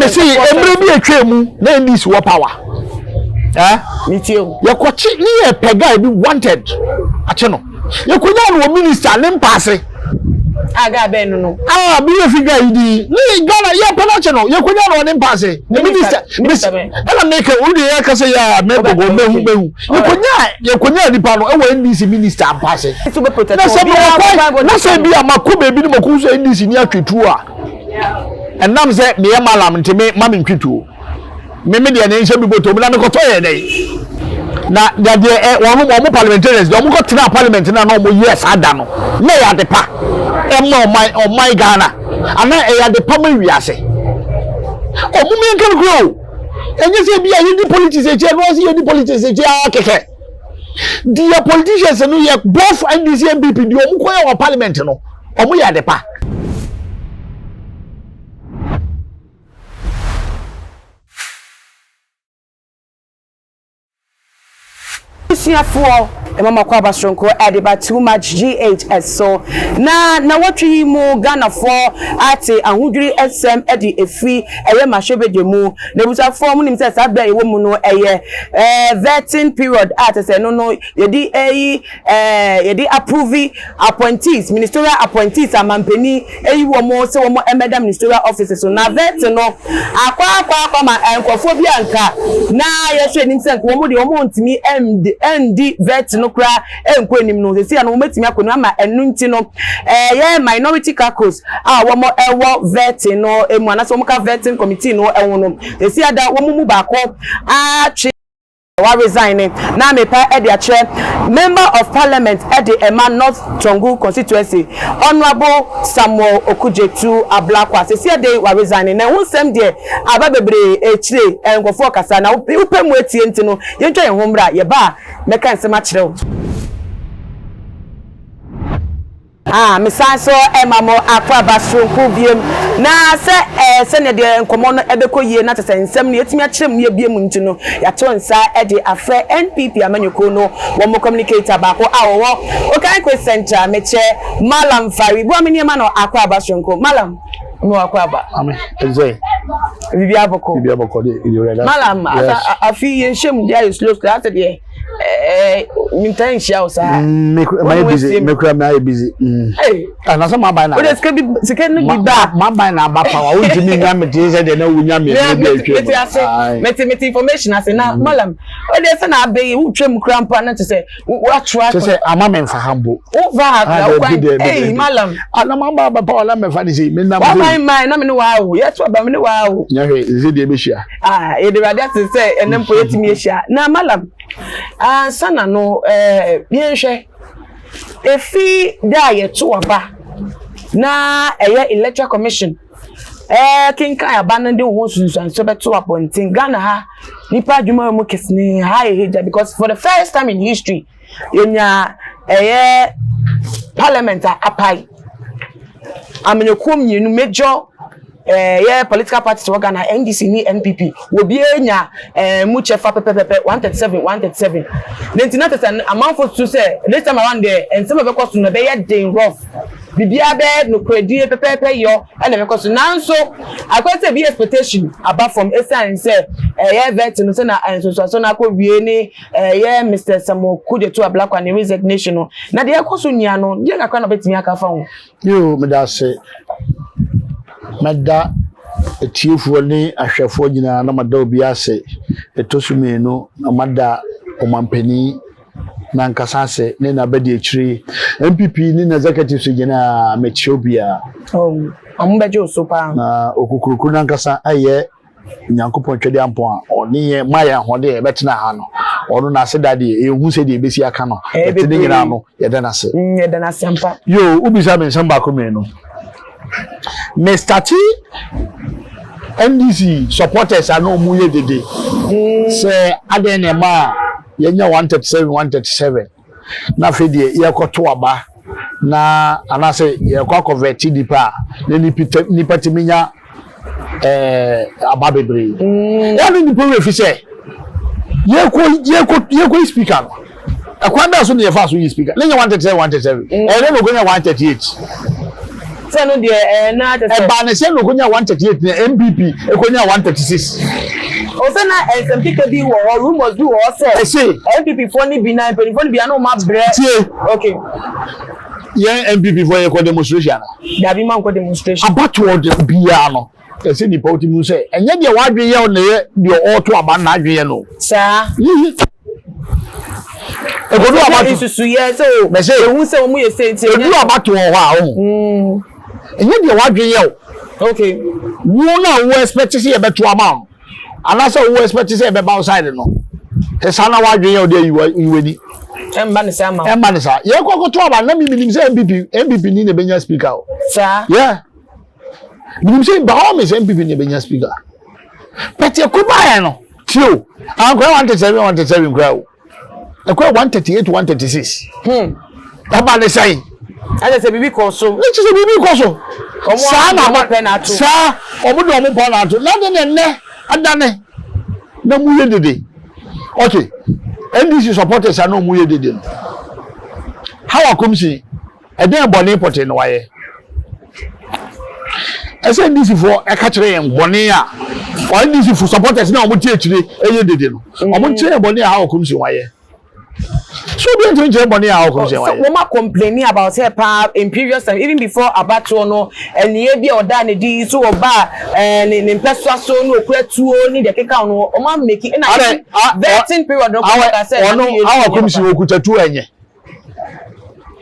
Mesi mmerɛ bi atwa mu na NDC wɔ power. Eh? Metie o. Yɛkɔkye ne yɛ pɛ guy bi wanted akye no. Yɛkɔnya no wɔ minister ne mpaase. A guy bɛn no no. Ah, bi yɛ fi guy yi di. Ne Ghana yɛ pɛ no akye no. Yɛkɔnya no wɔ ne mpaase. Ne minister. Minister bɛn. Ɛna meka wo deɛ yɛka sɛ yɛ a mɛgogo mɛhu mɛhu. Yɛkɔnya yɛkɔnya nipa no ɛwɔ NDC minister mpaase. Na sɛ mewɔ kwan na sɛ bi a makɔ baabi no makɔ sɛ NDC ni atwe tuo a. Ɛnam sɛ meyɛ malam nti me ma mentwe tuo. Me me deɛ ne nhyɛ me bɔtɔ mu na mekɔtɔ yɛ dɛn? Na na deɛ ɛ wɔn wɔn parliamentarians deɛ wɔn kɔ tena parliament na na wɔn yɛ saa da no na ɛyɛ ade pa ɛma ɔman ɔman Ghana anaa ɛyɛ ade pa ma wiase. Wɔn mu yɛn kan kura o. Ɛnyɛ sɛ bi a yɛdi politics akyi ɛno ase yɛdi politics akyi ara kɛkɛ. Deɛ politicians no yɛ both NDC NPP deɛ wɔn kɔ yɛ wɔ parliament no wɔn yɛ ade pa. Abusuafoɔ ɛma mo akwaaba soronko ɛde ba too much GH so na nawɔtwe yi mu Ghanafoɔ ate ahodwiri ɛsɛm ɛde ɛfiri ɛyɛ mmarahyɛbadwa mu na abusuafoɔ mo nim sɛ saa berɛ a yɛwɔ mu no ɛyɛ ɛɛ vetting period a kyɛ sɛ ɛno no yɛde ɛyi ɛɛ yɛde approve appointees, ministerial appointees a mampanin ayi wɔn sɛ wɔn mmɛda ministerial offices so. Na vet no akɔ akɔ akɔ ma nkurɔfoɔ bi a nka na yɛhwɛ anim sɛ nka wɔn deɛ wɔn ntumi ndi vet no koraa nkɔ anim no, sɛsi ano wɔn atumi akɔ anim ama ɛno nti no ɛyɛ minority caucus a wɔn ɛwɔ vet no mu anaasɛ wɔn ka vetting committee no ho no, sɛsi ada wɔn mu baako atwe Wa resign na mepa de akyerɛ Member of Parliament de ɛma North Tongu Constituency Honourable Samuel Okudzeto Ablakwa. Sesia dei wa resign na ɛho nsɛm deɛ aba bebree akyire nkurɔfoɔ kasa na wopɛ mu atie nti no yɛntwa yɛn ho mmra yɛba a mɛka nsɛm akyerɛ wo. Ah, mesan nso ma mo akwaaba soronko biom. Na sɛ ɛɛ sɛnea deɛ nkɔmmɔ no ɛbɛkɔ yie na kyerɛ sɛ nsɛm no yɛatumi akyerɛ mu yɛabue mu nti no, yɛato nsa de afrɛ NPP amanyɔkuo no wɔn communicator baako a ɔwɔ Okaikwe Central, mekyɛ Mallam Fari. Boa me nneɛma no akwaaba soronko. Mallam, me wɔ akwaaba. Ame, ɛsɛ. Biribi abɔkɔ. Biribi abɔkɔ de, ɛdi Mallam, asa afi yɛnhyɛ mu deɛ ayɛ slow slow asɛ deɛ. Eh, mentaa nhyia wo saa. Mm, mayɛ busy, mekura mayɛ busy. Mm. Ah, na sɛ maban na. Wode sika bi sika no bi ba. Maban na aba pa wa wontumi nya me te sɛ deɛ na wonya me ɛmɛ bi atwa mu. Mete ase, mete mete information ase na mm. malam. Wode sɛ na abɛ yi wotwa mu kura mpo na te sɛ woatwerɛ akɔ. Kyɛ sɛ ama me mfa ha mpo. Wofa ha kura wokwan. Ei malam. Ah, na maba aba pa wa na mɛfa ne sɛ me nam. Waban man na me ne wa o. Yɛto aba me ne wa o. Nyɛ hwee, sɛ deɛ ɛbɛhyia. Ah, yɛde Awurade ase sɛ ɛnɛ mpo yɛtumi ahyia. Na malam, ansa na no, eh, yɛnhwɛ. Efi da a yɛto aba na ɛyɛ Electoral Commission eh, kenkan aba no de wo ho nsunsuanso bɛto abɔnten. Ghana ha, nipa adwuma mu kesene ha yɛ hagya because for the first time in history, yɛnya ɛyɛ parliament a apae. Amanyɔkuo mmienu major ɛyɛ political parties wɔ Ghana, NDC ne NPP, obiara nya ɛɛ mu kyɛfa pɛpɛpɛpɛ, 137, 137. Ne nti na kyerɛ sɛ amanfo susu sɛ this time around deɛ nsɛm a ɛbɛkɔ so no ɛbɛyɛ den rough. Biribiara bɛyɛ nokorɛdie pɛpɛɛpɛ yɔ ɛna ɛbɛkɔ so. Nanso akɔyɛ sɛ ebi expectation aba fam esiane sɛ ɛyɛ vet no sɛ na nsonsoaso no akɔ wie ne ɛyɛ Mister Samuel Kudzeto Ablakwa ne resignation no. Na deɛ ɛkɔ so nyia no, deɛ kakra na ɔbɛtumi aka afa ho? Yoo, meda ase. Mɛda atiefoɔ ne ahwɛfoɔ nyinaa na mada obiara ase. Ɛtɔ so mmienu, na mada ɔmampanin n'ankasa ase ne n'abadiakyire, NPP ne n'executives nyinaa, mekyia obiara. Oh, wɔn bɛgye wo so paa. Na Okokuroko n'ankasa ayɛ Nyankopɔn Twedeampɔn a ɔne yɛn ma yɛn ahoɔden a yɛbɛtena ha no, ɔno n'aseda deɛ, yɛnhu sɛdeɛ yɛbɛsi aka no, but ne nyinaa no, yɛda no ase. Mm, yɛda no ase ampa. Yo, wobisa me nsɛm baako mmienu. Me starte NDC supporters a na wɔn yɛ dede mm. sɛ adɛn na ɛma a yɛnya 137 137 na afei deɛ yɛrekɔto aba na anaasɛ yɛrekɔ akɔvɛte nipa a na nipa tumi nya ɛɛ aba bebree. Mm. Yɛn ne nipa wura fi sɛ yɛkɔ yɛkɔ yɛkɔ yi speaker no ɛkwan bɛɛ so na yɛfa so yi speaker ne nyɛ 137 137 ɛyɛ dɛ na okonya 138. Sɛ no deɛ ɛɛ na kyɛ sɛ. Ɛbaa ne sɛ na ɔkɔnya 138 na NPP ɛkɔnya 136. Ɔsɛ na nsɛm keka bi wɔ hɔ, rumours bi wɔ hɔ sɛ. Ɛse. NPP foɔ no bi na mpanyinfoɔ no bi a na wɔn abrɛ. Tie. Okay. Yɛn NPP foɔ yɛkɔ demonstration ana? Dabi ma nkɔ demonstration. Abatoɔ de biara no ɛsɛ nipa wotumi hu sɛ ɛnyɛ deɛ w'adwene yɛ na ɛyɛ deɛ ɔreto aba no n'adwene yɛ no. Saa. Yiyi. Ekodu abato. Nsusuyɛ sɛ o. Mɛsɛ. Ehu sɛ wɔn yɛ sɛ nti. Edu abatoɔ hɔ a ɔho. Ɛnyɛ deɛ w'adwene yɛ o. Okay. Wo na wo expect sɛ yɛbɛto ama wo anaasɛ wo expect sɛ yɛbɛba wo side no. Sɛ saa na w'adwene yɛ o deɛ yi w'ani. Ɛmba ne saa ma. Ɛmba ne saa. Yɛkɔ akɔto aba na mi minim sɛ NPP NPP ni na ebenya speaker o. Saa. Yeah. Minim sɛ by all means NPP na ebenya speaker. But yɛkɔ baayɛ no tie o. Ankora 137 137 kura o. Ɛkɔ 138 136. Ɛba ne sɛn. Ɛna sɛ biribi kɔ so. Ne kyerɛ sɛ biribi kɔ so. Saa na ɔmo pɛ na ato. Saa ɔmo de ɔmo pɛ na ato. Na de na ɛnɛ adane na mu yɛ dede. Okay. NDC supporters a na ɔmo yɛ dede no. How akomsi ɛdɛn bɔne pɔtee na wayɛ? Ɛsɛ NDC foɔ ɛka kyerɛ yɛn bɔne a NDC fo supporters na ɔmo te akyire ɛyɛ dede no. Ɔmo nkyerɛ yɛn bɔne a how akomsi wayɛ. So obi ntumi nkyerɛ bɔne a ɔkɔm sɛ wayɛ. Wɔn a complaining about her paa in previous time even before abatoɔ no ɛnìyɛ bi a ɔdaa ne di so ɔba ɛɛ ne ne mpɛsoa so ne okura tuo ne deɛ keka no wɔn a make ɛna vetting period no kɔ ka sɛ ɔno awa kɔm si okuta tuo ɛnyɛ.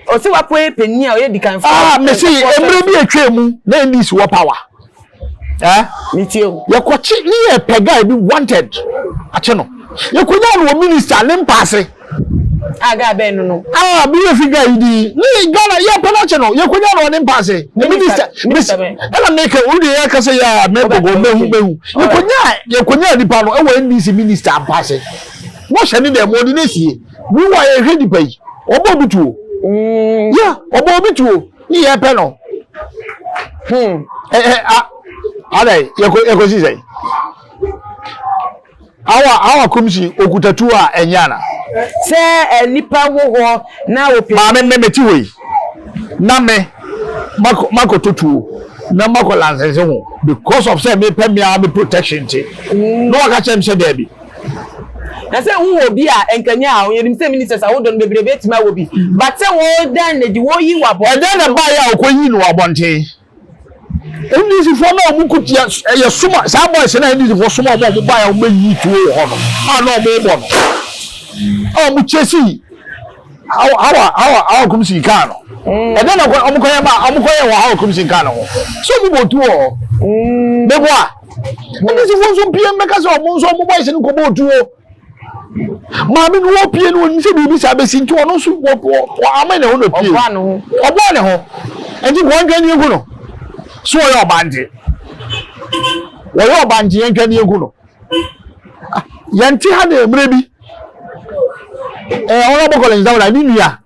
Ɔsi wapo yɛ panyin a ɔyɛ dikan fo. Ah mesi emire bi etwa mu na NDC wɔ power. Eh? Me tie o. Yɛkɔkye ne yɛ pɛ guy bi wanted akye no. Yɛkɔnya no wɔ minister ne mpaase. Ah guy bɛn no no. Ah mi yɛ fi guy yi di. Ne Ghana yɛ pɛ n'akye no yɛkɔnya no wɔ ne mpaase. Ne minister minister bɛn. Ɛna meka wo de yɛ kasa yɛ a mɛgogo mɛhu mɛhu. Yɛkɔnya yɛkɔnya nipa no ɛwɔ NDC minister mpaase. Wɔhyɛ ne dɛm wɔde ne sie. Meanwhile yɛhwɛ nipa yi ɔbɔ obi tuo. Yeah ɔbɔ obi tuo. Ne yɛ pɛ no. Hmm. Eh, eh, ah, adɛ, yɛkɔ yɛkɔ si sɛn. Awa awa kumsi okuta tuo a ɛnyɛ ana. Sɛ eh, nipa wɔ hɔ na opɛ. Maame me mete hɔ yi na me makɔ makɔtɔ tuo na makɔ lansɛnse ho because of sɛ mepɛ me ara me protection nti. Na waka kyerɛ me sɛ daabi. Na sɛ wo wɔ bi a nkanya a yɛnim sɛ ministers ahodoɔ no bebree bɛtumi awɔ bi but sɛ wɔdan no adi wɔyi wɔ abɔnten. Ɛdɛn na ɛbaeɛ a ɔkɔyii no wɔ abɔnten? NDC foɔ no a wɔn ko tia ɛyɛ soma saa boys no a NDC foɔ soma wɔn a wɔn baeɛ a wɔn bɛyi tuo wɔ hɔ no a na wɔn rebɔ no a wɔn kyɛsi Hawa hawa hawa hawa kumsi kaa no ɛdɛn na wɔn kɔyɛ ma wɔn kɔyɛ wɔ hawa kumsi kaa no ho so wɔn bɔ tuo wɔ hɔ meboa. NDC foɔ nso pie mbɛka sɛ ɔmo nso ɔmo boys no kɔbɔ otuo maame no wɔpie no onim sɛ biribi saa bɛsi nti ɔno nso wɔ wɔ ama ne ho na pie ɔboa ne ho ɔboa ne ho nti wɔn ntwa ne egu no so wɔyɛ ɔba nti wɔyɛ ɔba nti yɛn ntwa ne egu no yɛn ti ha na mmerɛ bi ɛɛ ɔnabɔ Collins Dawuda ne nua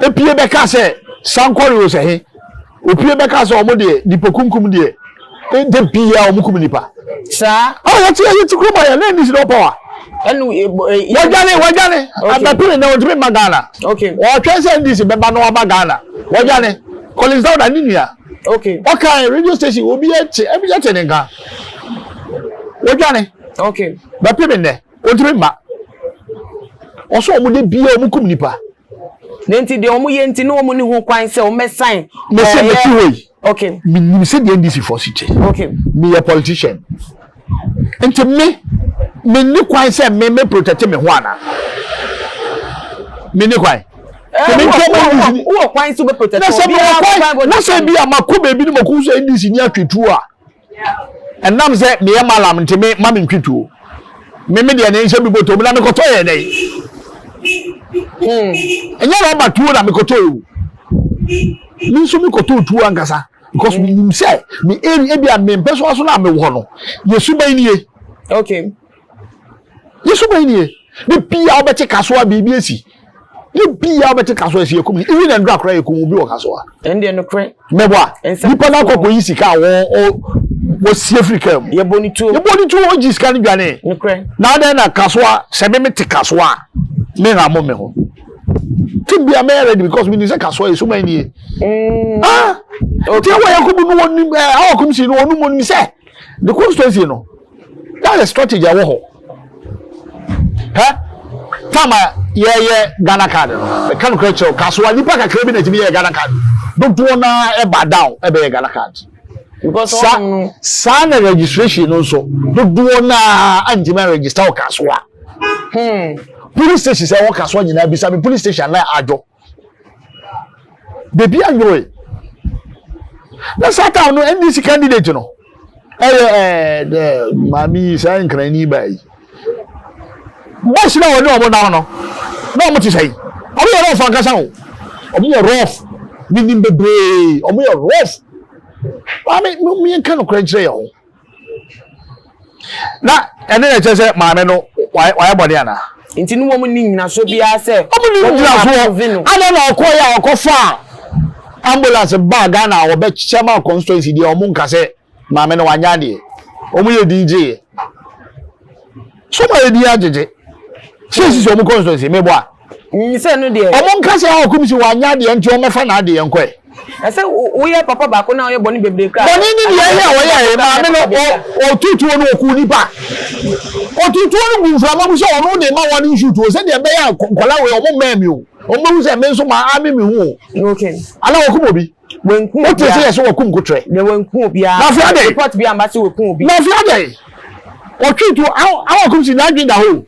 epie bɛka sɛ sankɔre o sɛ he. Opie bɛka sɛ ɔmo deɛ nipa kunkum deɛ de bia ɔmo kum nipa. Saa. Ah yɛte yɛte kurom a yɛ na ndc na ɔpɔ wa. Ɛnu Wɔdwane wɔdwane abɛpere na ɔntumi mma Ghana. Okay. Ɔtwɛn sɛ ndc bɛba na waba Ghana. Wɔdwane Collins Dauda ne nua. Okay. Ɔka radio station obi ɛte ɛbi ɛte ne nka. Wɔdwane. Okay. Bɛpere nnɛ ɔntumi mma. Ɔsɔ ɔmo de bia ɔmo kum nipa. Na nti deɛ wɔn yɛ nti ne wɔn ni ho kwan sɛ wɔn bɛ sign. Mese mete hɔ yi. Okay. Menim sɛ deɛ NDC foɔ si kyɛ. Okay. Meyɛ politician. Nti me menni kwan sɛ me me protect me ho ana? Menni kwan. Wowɔ kwan sɛ wobɛ protect obiara. Na sɛ mewɔ kwan na sɛ bi a makɔ baabi no makɔ sɛ NDC ni atwe tuo a. Ɛnam sɛ meyɛ malam nti me ma mentwe tuo. Me me deɛ ne nhyɛ me bɔtɔ mu na mekɔtɔ yɛ dɛn? Hmm. Ɛnyɛ rɔba tuo na mekɔtɔ o. Me nso mekɔtɔ tuo ankasa because hmm. menim sɛ me area ebi a me mpɛsoa so na mewɔ no yɛ suban nie. Okay. Yɛ suban nie. Ne pii a wobɛte kasoa biribi asi. Ne bia wobɛte kasoa asi yɛkum even ndra koraa yɛkum obi wɔ kasoa. Ɛndeɛ nokorɛ. Mɛbɔ a nipa no akɔ akɔyi sika a wɔsie firi kaa mu. Yɛbɔ ne tuo. Yɛbɔ ne tuo ɔgye sika no dwane. Nokorɛ. Na adɛn na kasoa sɛ me mete kasoa a me nha mo me ho. Team bi a mɛyɛ ready because mi ni sɛ kasoa yɛ suma nie. Ah, nti ɛwɔ Yakubu no wɔn nim ɛɛ Hawa Koomson no wɔn nim sɛ the constituency no that's the strategy ɛwɔ hɔ. Hɛ time a yɛyɛ Ghana card no mɛka no kora kyerɛw kasoa nipa kakra bi na ɛtumi yɛ Ghana card dodoɔ naa ɛba down ɛbɛyɛ Ghana card. Sa saa na registration no nso dodoɔ naa antumi register wɔ kasoa. Police station sɛ ɛwɔ kasoa nyinaa bisa mi police station na adwo. Beebi anwoe. Na saa time no NDC candidate no ɛyɛ ɛɛ dɛ maame yi saa nkranni baa yi. Boys na wɔne wɔn nam no na wɔn te sɛn? Wɔn yɛ rough ankasa o. Wɔn yɛ rough. Minim bebree. Wɔn yɛ rough. Maame mi nka nokorɛ nkyerɛ yɛn ho. Na ɛne na ɛkyerɛ sɛ maame no wayɛ bɔne anaa? Nti no wɔn ni nyinasoɔ biara sɛ wɔn ni nyinasoɔ. Adɛn na ɔkɔeɛ a ɔkɔfaa ambulance baa Ghana a wɔbɛkyɛ ma constituency deɛ wɔn nka sɛ maame no wanyɛ adeɛ. Wɔn yɛ din gyeeɛ. So wɔn ayɛ din agyegye. Sɛ esisi wɔn constituency mebɔ a. Sɛ no deɛ. Wɔn nka sɛ ɔkum si wanyɛ adeɛ nti wɔn mɛfa n'adeɛ nkɔɛ. Ɛsɛ woyɛ papa baako na woyɛ bɔne bebree koraa. Bɔne ne deɛ ɛyɛ a wɔyɛ yɛ maame no ɔtutuo no ɔku nipa. Ɔtutuo no gu mframa mu sɛ ɔno de ma wɔn nsutuo sɛdeɛ ɛbɛyɛ a nkɔla wei ɔmo mmɛn mi o. Ɔmo bɛhu sɛ me nso maa ame me ho o. Okay. Ana wɔkum obi. Wɔnkum obiara. Wote sɛ yɛ sɛ wɔkum kotrɛ. Deɛ wɔnkum obiara. Na afei adɛn? Report bi amba sɛ wɔkum obi. Na afei adɛn? Ɔtwe tuo awa kum si n'adwene da hɔ o.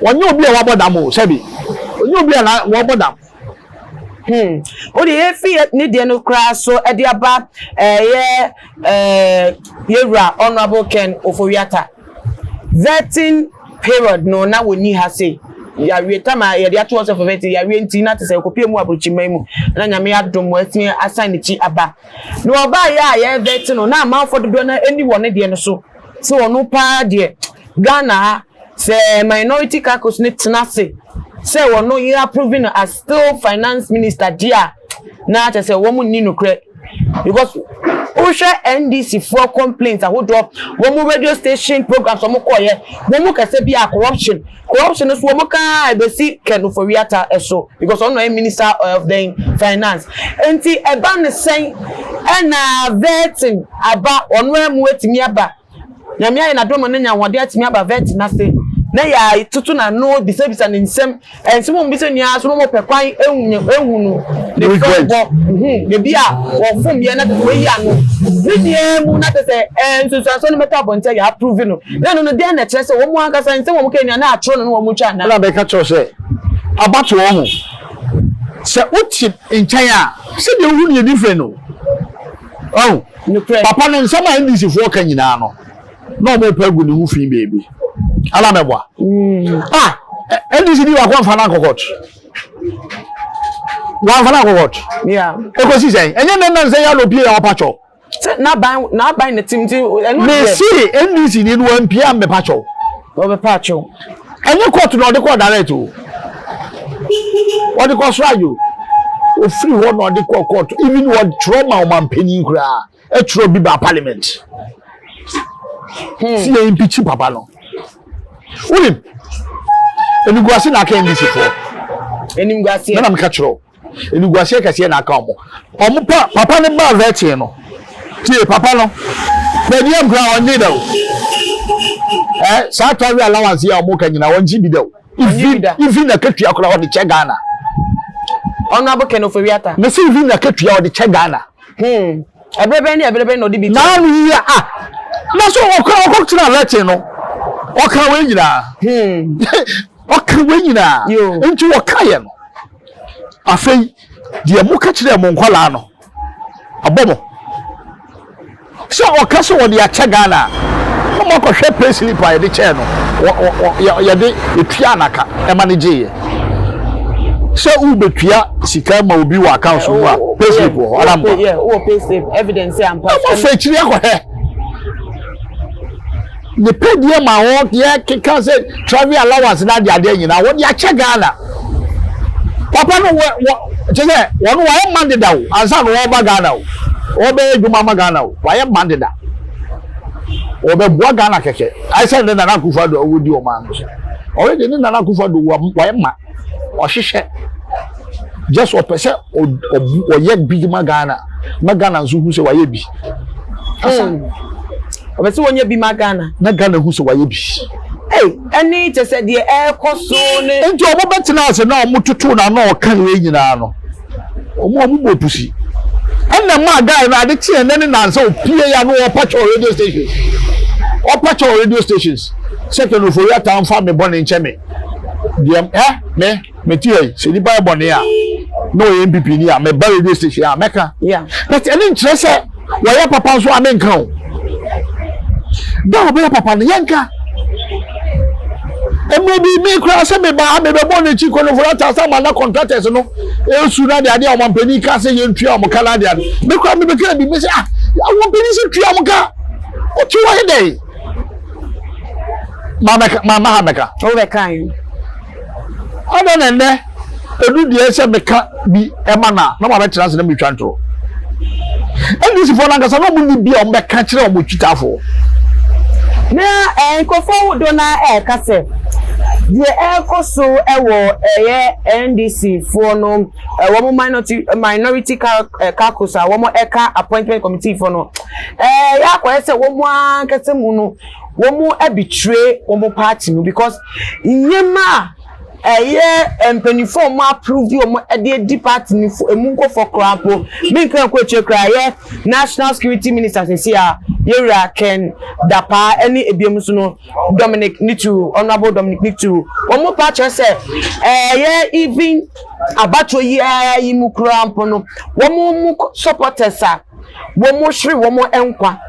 Ɔnyɛ obi a wabɔ dam o sɛbi. Ɔnyɛ obi a wabɔ dam. Wode yɛfi ne deɛ no koraa so de aba ɛyɛ yɛwura Honourable Ken Ofori-Atta. Vetting period no na wɔnni ha sei. Yareɛ tam a yɛde ato hɔ sɛ for vetting yareɛ nti na te sɛ ɛkɔpie mu aburokyiman mu na Nyame adom wɔatumi asan ne ti aba. Na ɔbaeɛ a yɛ vetting no na amanfoɔ dodoɔ no ani wɔ ne deɛ no so sɛ ɔno paa deɛ Ghana ha Sɛ minority caucus no tena ase sɛ wɔno yɛ approve no as still finance minister deɛ a, na kyerɛ sɛ wɔn nni nokorɛ because wohwɛ NDC foɔ complaints ahodoɔ, wɔn radio station programs wɔn kɔɔyɛ, wɔn kɛsɛ bi a corruption, corruption no so wɔn kaa ɛbɛsi Ken Ofori-Atta ɛso because ɔno na ɔyɛ minister of the finance. Nti ɛba ne sɛn ɛna vetting aba ɔno ɛmu atumi aba. Nyame ayɛ n'adom ma no anya ahoɔden atumi aba vet no ase na yɛatoto n'ano bisabisa ne nsɛm. Nsɛm a wɔbisa nyinaa so no wɔpɛ kwan ehu no ne fɛbɔ baabi a wɔfom yɛ na kyerɛ sɛ wɔayi ano. Ne nyinaa mu na kyerɛ sɛ ɛɛ nsunsuansoɔ no bɛtɔ abɔnten a yɛaprove no. Na ɛno no dɛn na ɛkyerɛ sɛ wɔn ankasa nsɛm a wɔka nyinaa na atoro no na wɔtwa anaa? Ɛna mɛka kyerɛ wo sɛ abatoɔ ho sɛ wote nkyɛn a sɛdeɛ wohu no yɛ different o. Ɔho. Nokorɛ. Papa no nsɛm a NDC foɔ ka nyinaa no na ɔmo pɛ agu ne ho fi baabi. Ala mɛboa. Ah NDC ni baako anfa no ankɔ court. Wanfa no ankɔ court. Yeah. Ekosi sɛn? Ɛnyɛ nɛ nan sɛ yɛ na opie a ɔpa kyɛw. Sɛ n'aban n'aban na tim ti ɛno deɛ. Mesi NDC ni no wampie a mbɛpa kyɛw. Ɔbɛpa kyɛw. Ɛnyɛ court na ɔde kɔɔ direct o. Ɔde kɔ sraj o. Ofiri hɔ na ɔde kɔɔ court. Even wɔtwerɛ ma ɔmanpanin koraa. Ɛtwerɛ bi ba parliament. Si yɛn impeach papa no. Wonim, eniguase na aka NDC foɔ. Enimguaseɛ. Mena meka kyerɛ wo. Animguaseɛ kɛseɛ na aka wɔn. Wɔn pa papa no baa vetting no. Tie papa no. Per diem koraa ɔnye da o. Eh, saa travel allowance yi a wɔn ka nyinaa ɔngye bi da o. Even even na katua koraa ɔde kyɛ Ghana. Honourable Ken Ofori-Atta. Mese even na katua ɔde kyɛ Ghana. Hmm. Ɛberɛ bɛn ne ɛberɛ bɛn na ɔde bi kyɛ? Naanu yi a ah. Na so ɔkɔ ɔkɔ tena vetting no. Ɔka wei nyinaa. Hmm. Ɔka wei nyinaa. Nti ɔka yɛ no. Afei, deɛ moka kyerɛɛ mo nkwadaa no, abɔ mo. Sɛ ɔka sɛ ɔde akyɛ Ghana a, na moakɔhwɛ pay slip a yɛde kyɛɛ no, yɛde yɛtuaa no aka ɛma no gyeeɛ. Sɛ wobɛtua sika ma obi wɔ account mu a, pay slip wɔ hɔ, anaa mmoa? Wowɔ pay slip, evidence sɛ ampa. Na moafa akyiri akɔhwɛ. Ne pɛdeɛ ma hɔ yɛ keka sɛ travel allowance na ade adeɛ nyinaa wɔde akyɛ Ghana. Papa no wɔ wɔ kyɛ sɛ wɔn wɔayɛ mma deda o ansa na wɔreba Ghana o wɔbɛyɛ adwuma ama Ghana o wɔayɛ mma deda wɔbɛboa Ghana kɛkɛ ayɛ sɛ ne Nana Akufo-Addo a wɔdi ɔman no so already ne Nana Akufo-Addo wɔayɛ mma ɔhyehyɛ. Just ɔpɛ sɛ ɔyɛ bi ma Ghana, ma Ghana nso hu sɛ wayɛ bi. Asa. Ɔpɛ sɛ wɔnyɛ bi ma Ghana. Na Ghana hu sɛ wayɛ bi. Ei, ɛne kyɛ sɛ deɛ ɛrekɔ so ne. Nti ɔmo bɛtena ase na ɔmo toto na na ɔka wei nyinaa no, ɔmo bɔ pusi. Ɛna maa guy no ade kyeɛ nɛ ne nansa opie ya no ɔpa kyɛw radio stations. Ɔpa kyɛw radio stations. Sɛ Ken Ofori-Atta mfa me bɔne nkyɛ me. Deɛ ɛ me me ti yɛ sɛ nipa yɛ bɔne a na ɔyɛ NPP ni a meba radio station a mɛka. But ɛne nkyerɛ sɛ wɔyɛ papa nso a menka o. Da a ɔbɛyɛ papa no yɛnka. Mmerɛ bi me koraa sɛ meba ha mebɛbɔ n'akyi Ken Ofori-Atta sɛ ama na contractors no esu na adeade a ɔmampanin ka sɛ yɛntua wɔn ka na adeade. Me koraa mebɛka bi me sɛ ah ɔmampanin sɛ tua wɔn ka. Wote hɔ yɛ dɛn? Mama ha mɛka. Wobɛka yi. Adɛn na nnɛ ɛdu deɛ sɛ meka bi ɛma no a na mabɛtena ase na metwa ntorɔ. NDC foɔ no ankasa na wɔn nni bi a wɔbɛka kyerɛ wɔn twitafoɔ. Na nkurɔfoɔ ahodoɔ no ara ɛreka sɛ deɛ ɛrekɔ so wɔ ɛyɛ NDC foɔ no wɔn minority minority caucus a wɔn ɛka appointment committee foɔ no ɛyɛ akɔyɛ sɛ wɔn ankasa mu no wɔn abetray wɔn party no because nneɛma a ɛyɛ mpanyinfoɔ a wɔn approve wɔn de adi party no fo emu nkɔfɔ koraa mpo menka nkɔ akyire koraa ɛyɛ national security minister sisi a yɛwura Ken Dapaa ɛne ebiem nso no Dominic Nitiwul honourable Dominic Nitiwul wɔn pa kyerɛ sɛ ɛyɛ even abatoɔ yi ara yi mu koraa mpo no wɔn mu supporters a wɔhwere wɔn nkwa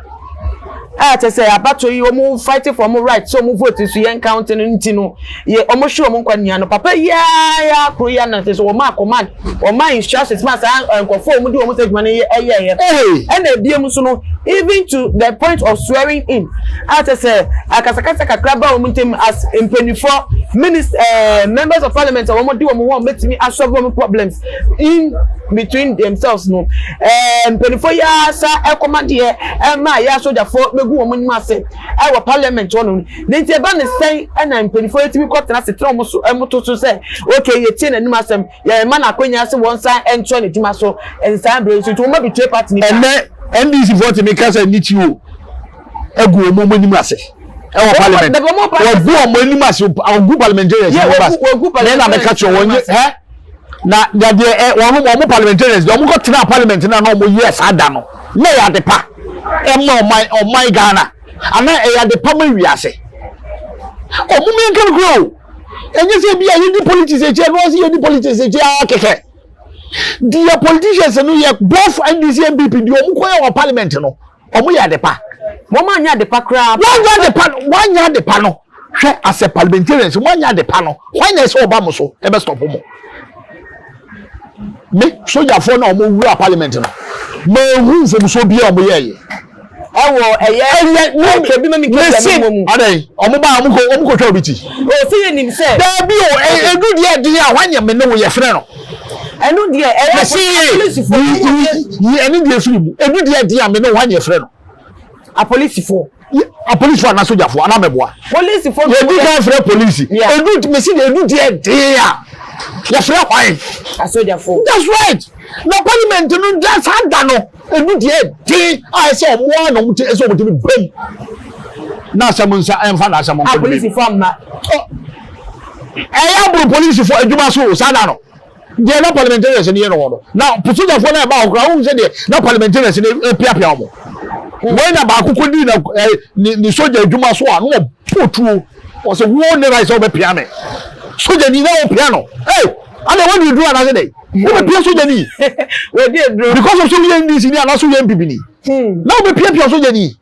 a kyerɛ sɛ abatoɔ yi wɔn fight for wɔn right sɛ wɔn vote nso yɛn count no nti no yɛ wɔn hwere wɔn nkwa nia no papa yi ara yɛ akoro yi anante so wɔn a command wɔn a instructions ma saa nkurɔfoɔ a wɔn di wɔn sɛ adwuma no yɛ ɛyɛɛyɛ ɛna ebiem nso no even to the point of swearing in a kyerɛ sɛ akasakasa kakra ba wɔn ntam as mpanyinfoɔ minister ɛɛ members of parliament a wɔn di wɔn ho a wɔn betumi asolve wɔn problems in between themselves no ɛɛ mpanyinfoɔ yi ara sa ɛkɔma deɛ ɛma yɛ asogyafoɔ bɛgu wɔn anim ase ɛwɔ parliament hɔ nom ne nti ɛba ne sɛn ɛna mpanyinfoɔ yi tumi kɔ tena ase tena wɔn so ɛmo to so sɛ okay yɛtie n'anim asɛm yɛn ma n'akonnwa sɛ wɔn nsa ɛntoa n'adwuma so nsaa bere nso nti wɔn abɛtue party nipa. Ɛnɛ NDC foɔ tumi kasa ni ti o egu wɔn anim ase ɛwɔ parliament wɔgu wɔn anim ase wɔgu parliamentarians anim ase ne na mɛka kyerɛ wɔn nye ɛ na deɛ ɛ wɔn wɔn parliamentarians deɛ wɔn kɔ tena parliament na na wɔn yɛ saa da no na ɛyɛ ade pa ɛma ɔman ɔman Ghana ana ɛyɛ ade pa ma wiase wɔn mu yɛn kan kura o ɛnyɛ sɛ ebi a yɛdi politics akyi ɛno ɔsi yɛdi politics akyi ara kɛkɛ deɛ politicians no yɛ both NDC NPP deɛ wɔn kɔ yɛ wɔ parliament no. Wɔn yɛ ade pa. Wɔn anyɛ ade pa koraa. Wɔn anyɛ ade pa no. Wɔn anyɛ ade pa no. Hwɛ as a parliamentarians wɔn anyɛ ade pa no. Wɔn na ɛsɛ ɔba mo so ɛbɛ stop mo. Me sogyafoɔ na wɔn wura parliament no. Mɛ ehu mfomsoɔ bi a wɔn yɛ yɛ. Ɛwɔ ɛyɛ ɛyɛ ne ebi ma mi kɛ bi mu mu. Adɛn wɔn ba wɔn kɔ wɔn kɔ twa obi ti. O si yɛ nim sɛ. Daabi o edu deɛ ɛdi a wɔn anyɛ me ne wo yɛ frɛ no. Ɛno deɛ ɛyɛ apolisifoɔ. Yi ɛne deɛ firi mu. Edu deɛ deɛ a me ne wɔn anyɛ frɛ no. Apolisifoɔ. Apolisifoɔ anaa sogyafoɔ anaa mɛboa. Polisifoɔ. Yɛdi kan frɛ polisi. Edu mesi deɛ edu deɛ deɛ a yɛfrɛ hwan. Asogyafoɔ. That's right. Na parliament no da saa da no edu deɛ deɛ a ɛsɛ ɔmo a na ɔmo ti ɛsɛ ɔmo ti mi bɛm. Na asɛm nsa ɛnfa na asɛm nkɔ. Apolisifoɔ amma. Ɛyɛ aboro polisifo adwuma so saa da no. Deɛ na parliamentarians no yɛ no hɔ no, na sogyafoɔ no a ɛbaa hɔ koraa, wohu sɛ deɛ na parliamentarians no repiapia wɔn. Wei na baako kɔdii na ne ne sogya adwuma so a na ɔbɔ tuo. Ɔsɛ wo ne right sɛ wobɛpia me. Sogyani na wopia no. Hey, ana wadi aduro anaasɛ dɛn? Wobɛpia sogyani. Wadi aduro. Because of sɛ woyɛ NDC ni anaasɛ woyɛ NPP ni. Na wobɛpiapia sogyani.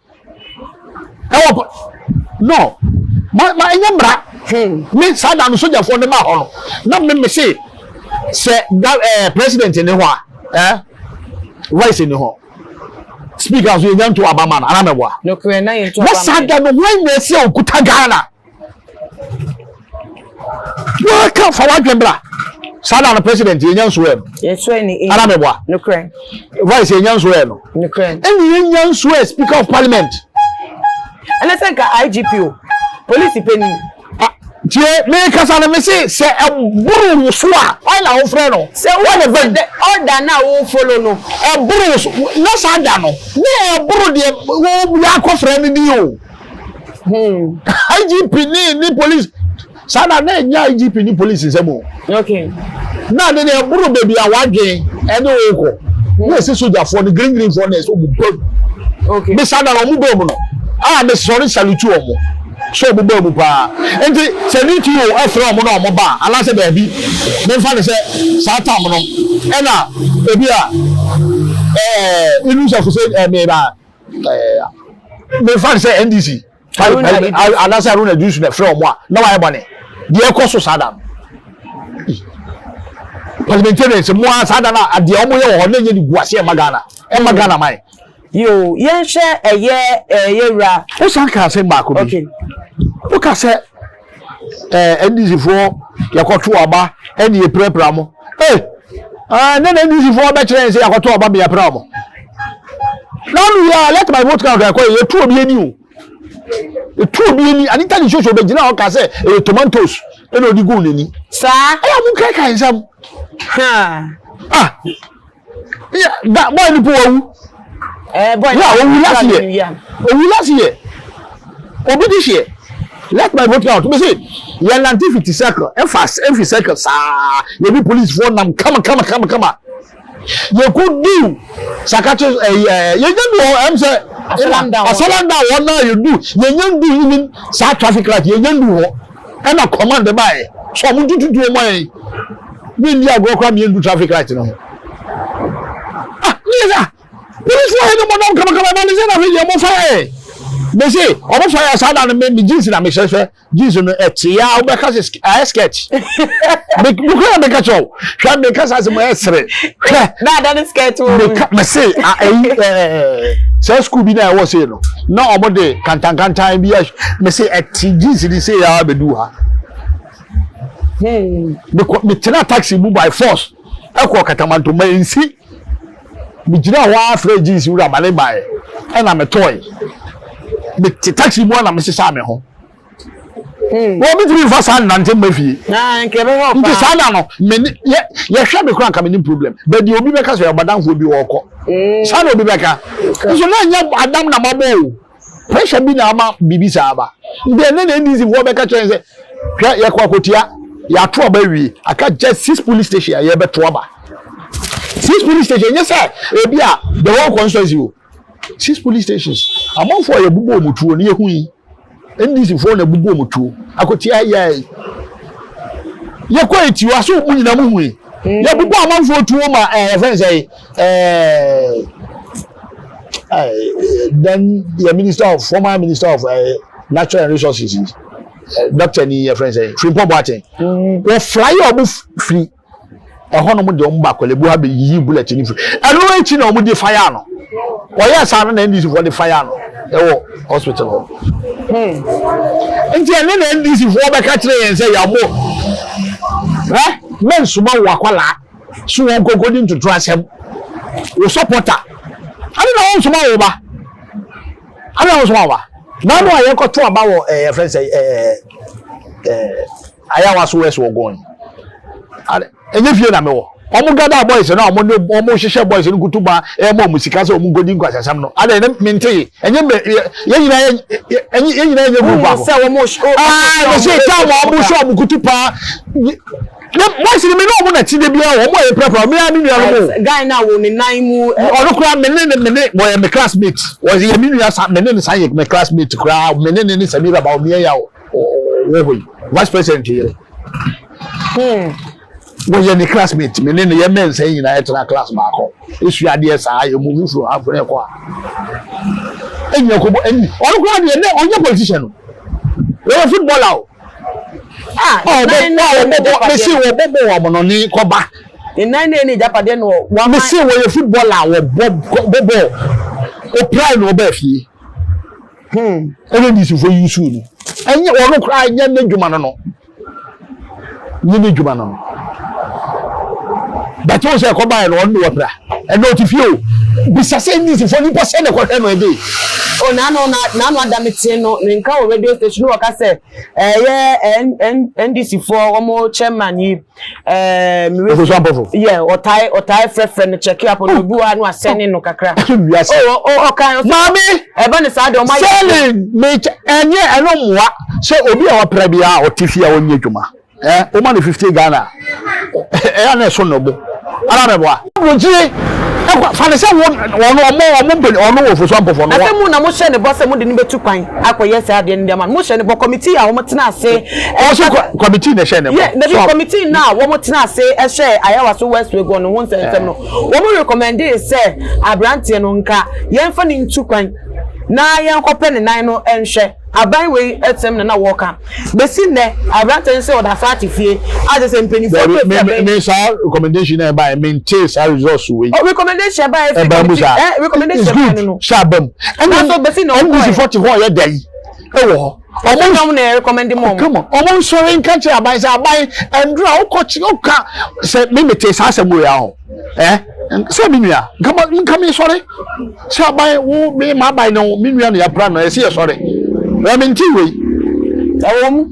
Ɛwɔ no ma ma ɛnyɛ mmara. Me saa da no sogyafoɔ no ma hɔ no na me me se sɛ da ɛɛ president ne hɔ a ɛɛ vice ne hɔ speaker nso yɛnya nto aba ma no anaa mɛboa. Nokorɛ na yɛnto aba ma Na saa da no wɔn na ɛsɛ okuta Ghana. Wɔka fa w'adwen bra. Saa da no president yɛnya nso ɛ no. Yɛsɔɛ ne Ana mɛboa. Nokorɛ. Vice yɛnya nso ɛ no. Nokorɛ. Ɛne yɛnya nso ɛ speaker of parliament. Ɛne sɛ nka IGP o. Polisi panin. Tie, mekasa no, mese sɛ ɛboro wo so a, hwan na wofrɛ no? Sɛ wo Hwan na ɛbɛn? the order no a wo follow no. Ɛboro wo so, na saa da no, na ɛboro deɛ wo yɛakɔfrɛ no din o. IGP ne ne police, saa da na ɛnyɛ IGP ne police nsɛm o. Okay. Na ade no ɛboro baabi a wadwen ɛne wo kɔ. Na ɛsɛ sogyafoɔ no, green green foɔ no ɛsɛ ɔmo bam. Okay. Me saa da no ɔmo bam no, a mesɔre salute ɔmo. So ɔmo baa mu paa? Nti sɛ DTO frɛ ɔmo na ɔmo ba a, anaasɛ daabi? Memfa no sɛ saa tam no ɛna ebi a ɛɛ Inusa Hussein ɛɛ meba ɛɛ memfa no sɛ NDC anaasɛ Haruna Iddrisu na ɛfrɛ ɔmo a na wayɛ bɔne. Deɛ ɛkɔ so saa da no. Parliamentarians mo a saa da no a deɛ ɔmo yɛ wɔ hɔ na ɛnyɛ ne gu aseɛ ɛma Ghana ɛma Ghana man. Yoo, yɛnhwɛ ɛyɛ ɛɛ yɛwura. Wo san ka asɛm baako bi. Okay. Wo ka sɛ ɛɛ NDC foɔ yɛkɔto aba ɛne yɛpirapira mo. Ee, ɛɛ ne na NDC foɔ bɛkyerɛ yɛn sɛ yɛakɔto aba ma yɛapira mo. Na ɔno yɛ let my vote count ɛkɔ yɛ yɛtu obi ani o. Yɛtu obi ani Anita ne soso bɛgyina hɔ ka sɛ ɛyɛ tomatoes ɛna ɔde guu n'ani. Saa. Ɛyɛ mo nkaekae nsɛm. Haa. Ah. Yeah, boy ni po wawu. Eh, boy. Yeah, owu last year. Owu last year. Obi this year. Let my vote count. Me say, yɛn nante fiti circle, ɛfa ɛfi circle saa. Yɛ bi police foɔ nam kama kama kama kama. Yɛ ko du sakakye ɛyɛ eh, yɛ nyɛ du hɔ ɛm sɛ. Asalanda hɔ. Asalanda hɔ na yɛ du yɛ nyɛ du even saa traffic light yɛ nyɛ du hɔ. Ɛna command baeɛ sɛ ɔmo ntututu ɔmo ayɛ ne nni agorɔ koraa mmienu traffic light no ho. Ah, ne yɛ sɛ polisi wɔ hɛ ne mo nam kamakama ɛma ne sɛ na afei deɛ ɔmo fa yɛ. Mese ɔmo fa yɛ saa da no me me jeans na mehyɛ hwɛ jeans no ɛte ya wobɛka sɛ ayɛ skirt. Me nukura na meka kyerɛ wo hwɛ meka saa sɛ mo ɛsere hwɛ. Na ada ne skirt wɔ mu. Meka mese ɛyi ɛɛ sɛ school bi na ɛwɔ sei no na ɔmo de kantankantan bi ahy mese ɛte jeans ni sei ara bɛdu ha. Mekɔ metena taxi mu by force ɛkɔ Katamanto ma nsi megyina hɔ ara frɛ jeans wura ma ne baeɛ ɛna metɔe mete taxi mu a na mesesaa me ho. Wɔn mi tumi nfa saa nnante mma fie. Nti saa na no me ne yɛ yɛhwɛ me koraa nka me nim problem but deɛ obi bɛka sɛ ɔbadanfoɔ bi ɔkɔ saa na obi bɛka nso na nyɛ adam na mabɔ o pressure bi na ama biribi saa aba nti ɛnɛ na NDC foɔ bɛka kyerɛ sɛ hwɛ yɛkɔ akotia yɛato aba awie aka just six police station a yɛbɛto aba six police station nyɛ sɛ ebi a the whole constituency o. Six police stations amanfoɔ a yɛbobɔ wɔn tuo no yɛhu yi NDC foɔ na ɛbobɔ wɔn tuo akotia yɛ yɛkɔ etiwa so mu nyinaa mu hu yi yɛbobɔ amanfoɔ tuo ma ɛɛ yɛfrɛ sɛ ɛɛ ɛɛ then yɛ minister of former minister of ɛɛ natural and resources doctor ni yɛfrɛ sɛ Frimpong Boateng wɔ fly ɔmo firi. Ɛhɔnom de wɔn ba Korle-Bu ha bɛyiyii bullet no firi. Ɛno akyi na wɔde fire no. Wɔyɛɛ saa no na NDC foɔ de fire no ɛwɔ hospital hɔ. Hmm. Nti ɛne na NDC foɔ bɛka kyerɛ yɛn sɛ yɛabɔ ɛ mɛnsoma wo akwalaa so wɔn nkɔkɔdi ntoto asɛm wo supporter ade na wɔn nsoma wo ba ade na wɔn nsoma wo ba na ano a yɛkɔto aba wɔ ɛɛ yɛfrɛ sɛ ɛɛ ɛɛ Ayawaso West wɔ Gɔn. Ɛnyɛ fie na mewɔ. Wɔn gada boys no a wɔn ne wɔn hyehyɛ boys no kutuba ɛma wɔn sika sɛ wɔn nkɔdi nkwasasɛm no. Adɛn ne mente ɛnyɛ mɛ yɛn nyinaa yɛ yɛn nyinaa yɛ group baako. Sɛ wɔn Aa mɛ se time a wɔn hyɛ wɔn kutupa ne boys no me ne wɔn na ti de bia wɔn a yɛ pɛrɛpɛrɛ me a me nua no mo. Guy na wɔ ne nan mu. Ɔno koraa me ne ne me ne wɔyɛ me classmate wɔyɛ me nua sa me ne ne san yɛ me classmate koraa me ne ne ne Samira ba wɔn yɛ ya o. Wɔ hɔ yi vice president yere wɔyɛ ne classmate me ne ne yɛ mɛnsa yi nyinaa yɛtena class baako esua adeɛ saa yɛ mu firi ha firi ɛkɔ a ɛnyɛ kɔbɔ ɛni ɔno koraa deɛ ne ɔnyɛ politician o wɔyɛ footballer o ɔbɔ mesi wɔbɔ bɔ wɔn no ne kɔba nnan ne ne japadeɛ no wɔn mesi wɔyɛ footballer wɔbɔ bɔ bɔɔl opira na ɔbɛ fie. Hmm. Ɛna ndisifo yi su no. Ɛnyɛ ɔno koraa ɛnyɛ n'adwuma no no. Nyɛ n'adwuma no no. Bɛtɛ wo sɛ ɛkɔbaeɛ no ɔno ne wapira. Ɛnɛ ɔte fie o. Bisa sɛ NDC foɔ nipa sɛn na ɛkɔhwɛ no ɛde. O n'ano na n'ano ada me tie no ne nka wɔ radio station no wɔka sɛ ɛyɛ NDC foɔ wɔn chairman yi ɛɛ mi Ofosu Ampofo. Yɛ ɔtae ɔtae frɛfrɛ no check up no obi wɔ ha no asɛne no kakra. Wiase. O o ɔka Maame. Ɛba ne saa deɛ ɔmo ayɛ. Sɛne me ɛnyɛ ɛno mmoa sɛ obi a wapira biara ɔte fie a ɔnyɛ adwuma. Eh, woma no 50 Ghana a, ɛyɛ na ɛso ne bo. Ara mɛboa. Aburokyire, ɛkɔ fa ne sɛ wo ɔno ɔmo ɔmo mpɛ ɔno wɔ Fosu Ampofo no. Na sɛ mo na mo hyɛ ne bɔ sɛ mo de no bɛtu kwan akɔyɛ saa adeɛ no de ama no, mo hyɛ ne bɔ committee a wɔn tena ase. Ɔwɔ committee na ɛhyɛ ne bɔ. Yeah, dabi committee no a wɔn tena ase ɛhyɛ Ayawaso West Wuogon no ho nsɛnsɛm no, wɔn recommendee sɛ abranteɛ no nka yɛnfa no ntu kwan na yɛnkɔpɛ ne nan no nhwɛ. Aban wei ɛtɛm na na wɔka. Besi nnɛ, aberanteɛ no sɛ ɔda so ate fie a kyerɛ sɛ mpanyinfoɔ bi efi abɛn. Me saa recommendation na ɛbaeɛ me ntee saa results wei. Oh recommendation ɛbaeɛ fi committee ɛ recommendation ɛbaeɛ no no. Hyɛ aba mu. Ɛna besi na ɔkɔɛ. NDC fo te hɔ yɛ dɛ yi ɛwɔ hɔ. Ɔmo na ɔmo na recommend mu ɔmo. Come on, ɔmo nsɔre nka kyerɛ aban sɛ aban ɛndura ɔkɔ kyi ɔka sɛ me me te saa asɛm wei ahɔ. Ɛ sɛ me nua nka ma nka me sɔre sɛ aban wo me ma aban no me nua na yɛapra no ɛsɛ yɛ sɔre ɛ me nti wei. Ɛwɔ mu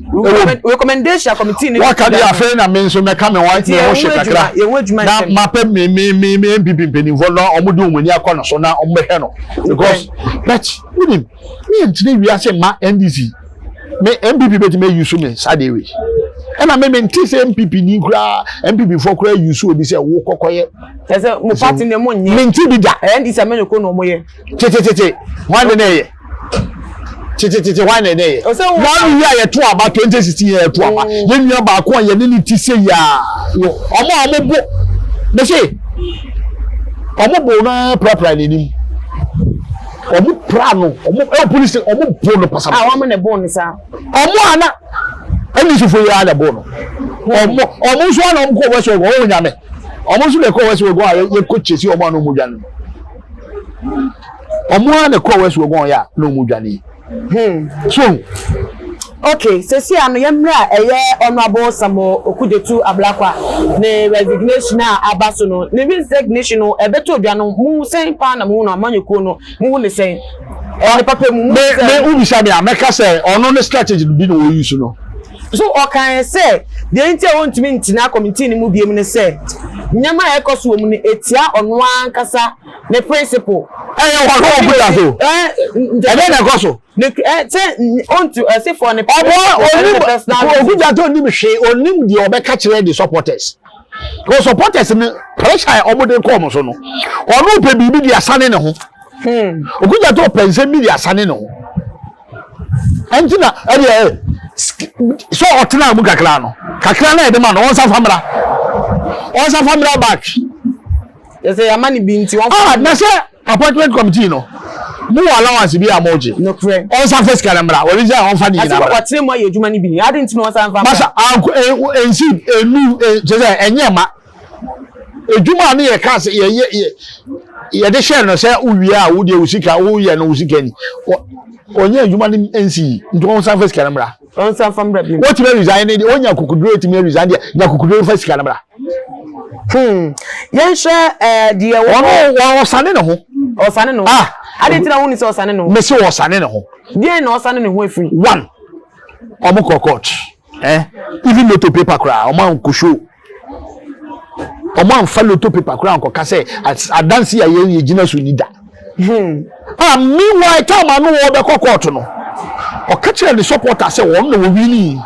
recommendation committee ni. Waka de afei na me nso mɛka me ho me ho hye kakra na mapɛ me me me me NPP mpanimfoɔ na wɔn de wɔn ani akɔ no so na wɔn bɛhwɛ no because but wonim me yɛ ntena wiase ma NDC. Me NPP bɛtumi ayi so me saa deɛ wei ɛna me mente sɛ NPP ni koraa NPP foɔ koraa ayi so obi sɛ wo kɔkɔyɛ. Ɛsɛ mo party ne mo nye. Mente bi da. Ɛyɛ NDC amanyɔkuo na ɔmo yɛ. Tetetete hwan ne na ɛyɛ tetetete hwan na ɛyɛ. Wɔn yi a yɛto aba 2016 yɛ yɛto aba mm. yɛn nua baako a yɛne ne ti sɛ yaa wɔ ɔmo a ɔmo bo mese ɔmo bo na prapra n'anim. Wɔn pra no, wɔn ɛwɔ polisi wɔn bo no pasapasa. A wɔn na ɛbo no saa. Wɔn a na NDC fo yi ara na ɛbo no. Wɔn wɔn nso a na wɔn kɔ West Wuogon, wɔn nyame. Wɔn nso na ɛkɔ West Wuogon a yɛ kɔ kyesi wɔn a na wɔn dwane no. Wɔn a na ɛkɔ West Wuogon yɛ a na wɔn dwane yi. Hmm. So. Okay, sɛsi ano yɛ mmerɛ a ɛyɛ Honourable Samuel Okudzeto Ablakwa ne resignation a aba so no, ne resignation no ɛbɛtɔ dwa no, mo sɛn paa na mo hu no, amanyɔkuo no, mo hu ne sɛn? Ɛwɔ ne papa mu, mo hu sɛ. Me, me, wobisa me a, mɛka sɛ ɔno ne strategy bi na ɔyi so no. So ɔkae sɛ deɛ nti a ɔntumi ntena committee no mu biom ne sɛ nneɛma a ɛkɔ so wɔ mu no ɛtia ɔno ankasa ne principle. Ɛyɛ wɔn ho ɔkuta so. Ɛdɛn na ɛkɔ so? Ne ɛ sɛ ontu ɛse for ne. Ɔboa onim Okudzeto onim hwee onim deɛ ɔbɛka kyerɛ the supporters. Because supporters no pressure a wɔde kɔ wɔn so no ɔno pɛ biribi de asane ne ho. Hmm. Okudzeto pɛ nsɛm bi de asane ne ho. Ɛnti na ɛdeɛ ɛ sɛ ɔtena mu kakra no kakra na yɛde ma no ɔnsa fa mmra ɔnsa fa mmra back. Yɛsɛ yɛama no bi nti wɔn. Ah na sɛ appointment committee no mo wɔ allowance bi a mo gye. Nokorɛ. Ɔnsa fɛ sika no mmra wɔde sɛ ɔnfa ne nyinaa mmra. Ase wɔtene mu ayɛ adwuma no bi adi nti na ɔnsa nfa mmra. Masa anko ensi enu kyerɛ sɛ ɛnyɛ ma edwuma a ne yɛ kaa sɛ yɛ yɛ yɛde hyɛ no sɛ wowie a wodeɛ wo sika woyɛ no wo sika ni ɔnyɛ adwuma no nsi yi nti ɔnsa fɛ sika no mmra. Ɔnsan mfa mmra bio. Wotumi resign ne deɛ wonya akokoduro tumi resign deɛ nya akokoduro fa sika no bra. Hmm. Yɛnhwɛ ɛɛ eh, deɛ wɔ. Ɔno wɔn ɔsane ne ho. Ɔsane ne ho. Ah. Adi nti na wɔn ni sɛ ɔsane ne ho. Mesi ɔsane ne ho. Deɛ na ɔsane ne ho efiri. One. Ɔmo kɔ court. Eh. Even motor paper koraa ɔmo ankɔ show. Ɔmo anfa lotto paper koraa ankɔka sɛ adanse a yɛn yɛgyina so ni da. Hmm. Ah, meanwhile time ano wɔbɛkɔ court no, ɔka kyerɛ ne supporter sɛ wɔn na wɔwini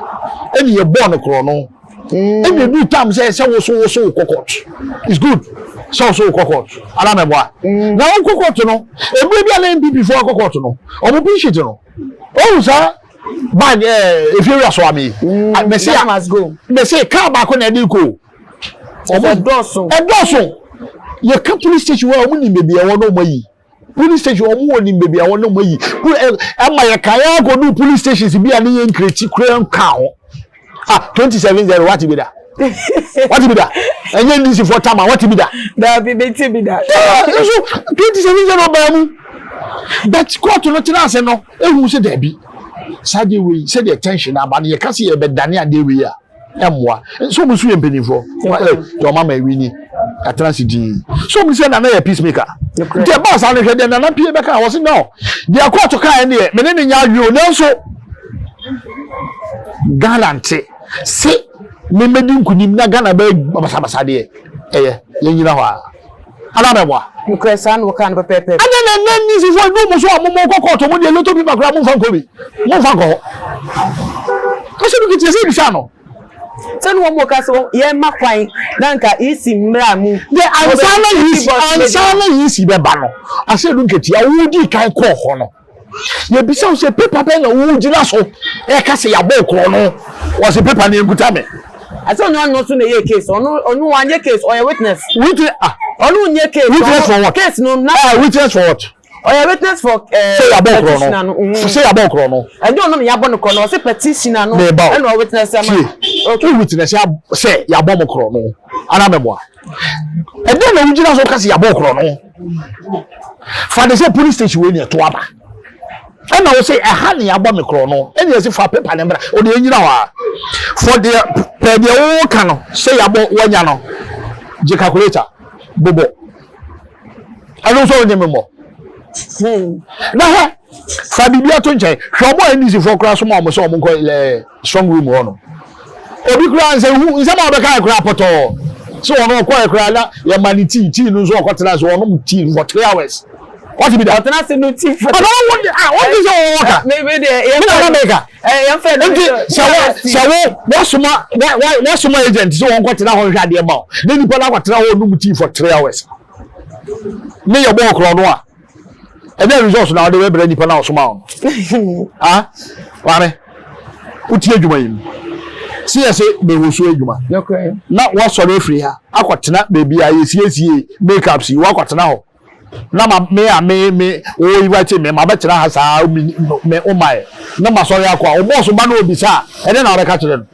ɛne yɛ bɔɔ no korɔ no. Ɛna edu time sɛ sɛ woso woso wokɔ court. It's good sɛ woso wokɔ court. Ala mɛboa. Hmm. Na wokɔ court no, ebire bi a na NPP foɔ akɔ court no, ɔmo pin sheet no. Ɔhu saa bag ɛɛ eh, efie wura soa mi. Mm, mese a mese kaa baako na ɛde kɔ o. Ɛdɔɔso. Ɛdɔɔso. Yɛka police station hɔ a wɔn nim beebi a ɛwɔ na wɔn ayi. Police station wɔn wɔ nim beebi a ɛwɔ na wɔn ayi. Ɛma yɛ kan yɛn akɔdu police stations bi a ne yɛ nkirekyi kura nka ho. Ah, 27-0 wate bi da. Wate bi da. Ɛnyɛ NDC foɔ tama wate bi da. Daabi bɛti bi da. Nso 27-0 baa mu. But court no tena ase no ehu sɛ daabi. Saa adeɛ wei sɛdeɛ tension aba no yɛka sɛ yɛbɛdane adeɛ wei a ɛmmoa. Nso wɔn nso yɛ mpanimfoɔ. Deɛ ɔma ma ewi ni. Yɛatena ase dinn. So wɔn sɛ Nana yɛ peacemaker. Nti ɛbaa saa no hwɛ deɛ Nana pie bɛka wɔ se no deɛ kɔɔto kaa ɛneɛ me ne ne nyɛ adwene o nanso Ghana nte se me mɛdi nkunim na Ghana bɛyɛ basabasa deɛ ɛyɛ yɛnyina hɔ a ana mɛboa. Nokorɛ saa na wɔkaa no pɛpɛɛpɛ. Ɛna na ɛnɛ nisifoɔ ɛnu mo so a mo mo kɔ kɔɔto mo deɛ lotto paper koraa mo nfa nkɔ bi mo nfa nkɔ hɔ. Ɛsɛ no kiti ɛsɛ ebisa no. Sɛ ne wɔn ka sɛ yɛn ma kwan na nka EC mmra mu. De ansa na EC ansa na EC bɛba no asɛ du nketewa wodi kan kɔɔ hɔ no yɛbisa wo sɛ paper bɛn na wogyina so ɛka sɛ yɛabɔ korɔ no wɔse paper no yɛnkuta me. Ɛsɛ ɔno ano nso na ɛyɛ case ɔno ɔno wanyɛ case ɔyɛ witness. Witness ah. Ɔno nyɛ case. Witness for what? Case no na. Ah witness for what? Ɔyɛ witness for ɛɛ. Sɛ yabɔ korɔ no. Sɛ yabɔ korɔ no. Ɛnyɛ ɔno na yabɔ no korɔ no ɔsɛ petitioner no. Meba o. Ɛna ɔ witness ama. Tie. Okay. Wo witness sɛ yabɔ mo korɔ no. Ana mɛboa. Ɛdɛn na wogyina so ka sɛ yabɔ korɔ no? Fa de sɛ police station wei na ɛto aba. Ɛna wo sɛ ɛha na yabɔ me korɔ no. Ɛna yɛsi fa paper no mbra. Ɔde ɛnyina hɔ a. For deɛ pɛ deɛ woka no sɛ yabɔ wanya no. Gye calculator. Bobɔ. Ɛno nso wonye me mmɔ. Na hwɛ, fa biribi ato nkyɛn. Hwɛ ɔmo a NDC foɔ koraa soma ɔmo sɛ ɔmo nkɔ ɛɛ strong room hɔ no. Obi koraa nsɛ hu nsɛm a ɔbɛka yɛ koraa pɔtɔɔ. Sɛ ɔno ɔkɔɛ koraa na yɛma ne tii tii no nso ɔkɔtena so ɔnom tii for 3 hours. Wɔte bi da. Ɔtena ase no tii for. Ɔno wɔn de ah wɔn ti sɛ wɔn ka. Mi mi de yɛn fɛ. Mi na na meka. Yɛn fɛ. Nti sɛ wɔ sɛ wo wɔsoma wɔ wɔsoma agent sɛ wɔn kɔtena hɔ nhwɛ adeɛ ma o ne nipa no akɔtena hɔ ɔnom tii for 3 hours. Ne yɛ bɔɔ korɔ no a ɛnyɛ results na ɔde bɛbrɛ nipa na ɔsoma wɔn. Ah ware wotie adwuma yi mu si yɛ sɛ mehosuo adwuma na wasɔre afiri ha akɔtena baabi a yɛsiesie makeups yi wakɔtena hɔ na ma me a me me wo invite me ma bɛtena ha saa me me wo ma yɛ na ma sɔre akɔ a wo bɔɔso ba na obisa a ɛdɛ na ɔbɛka kyerɛ no.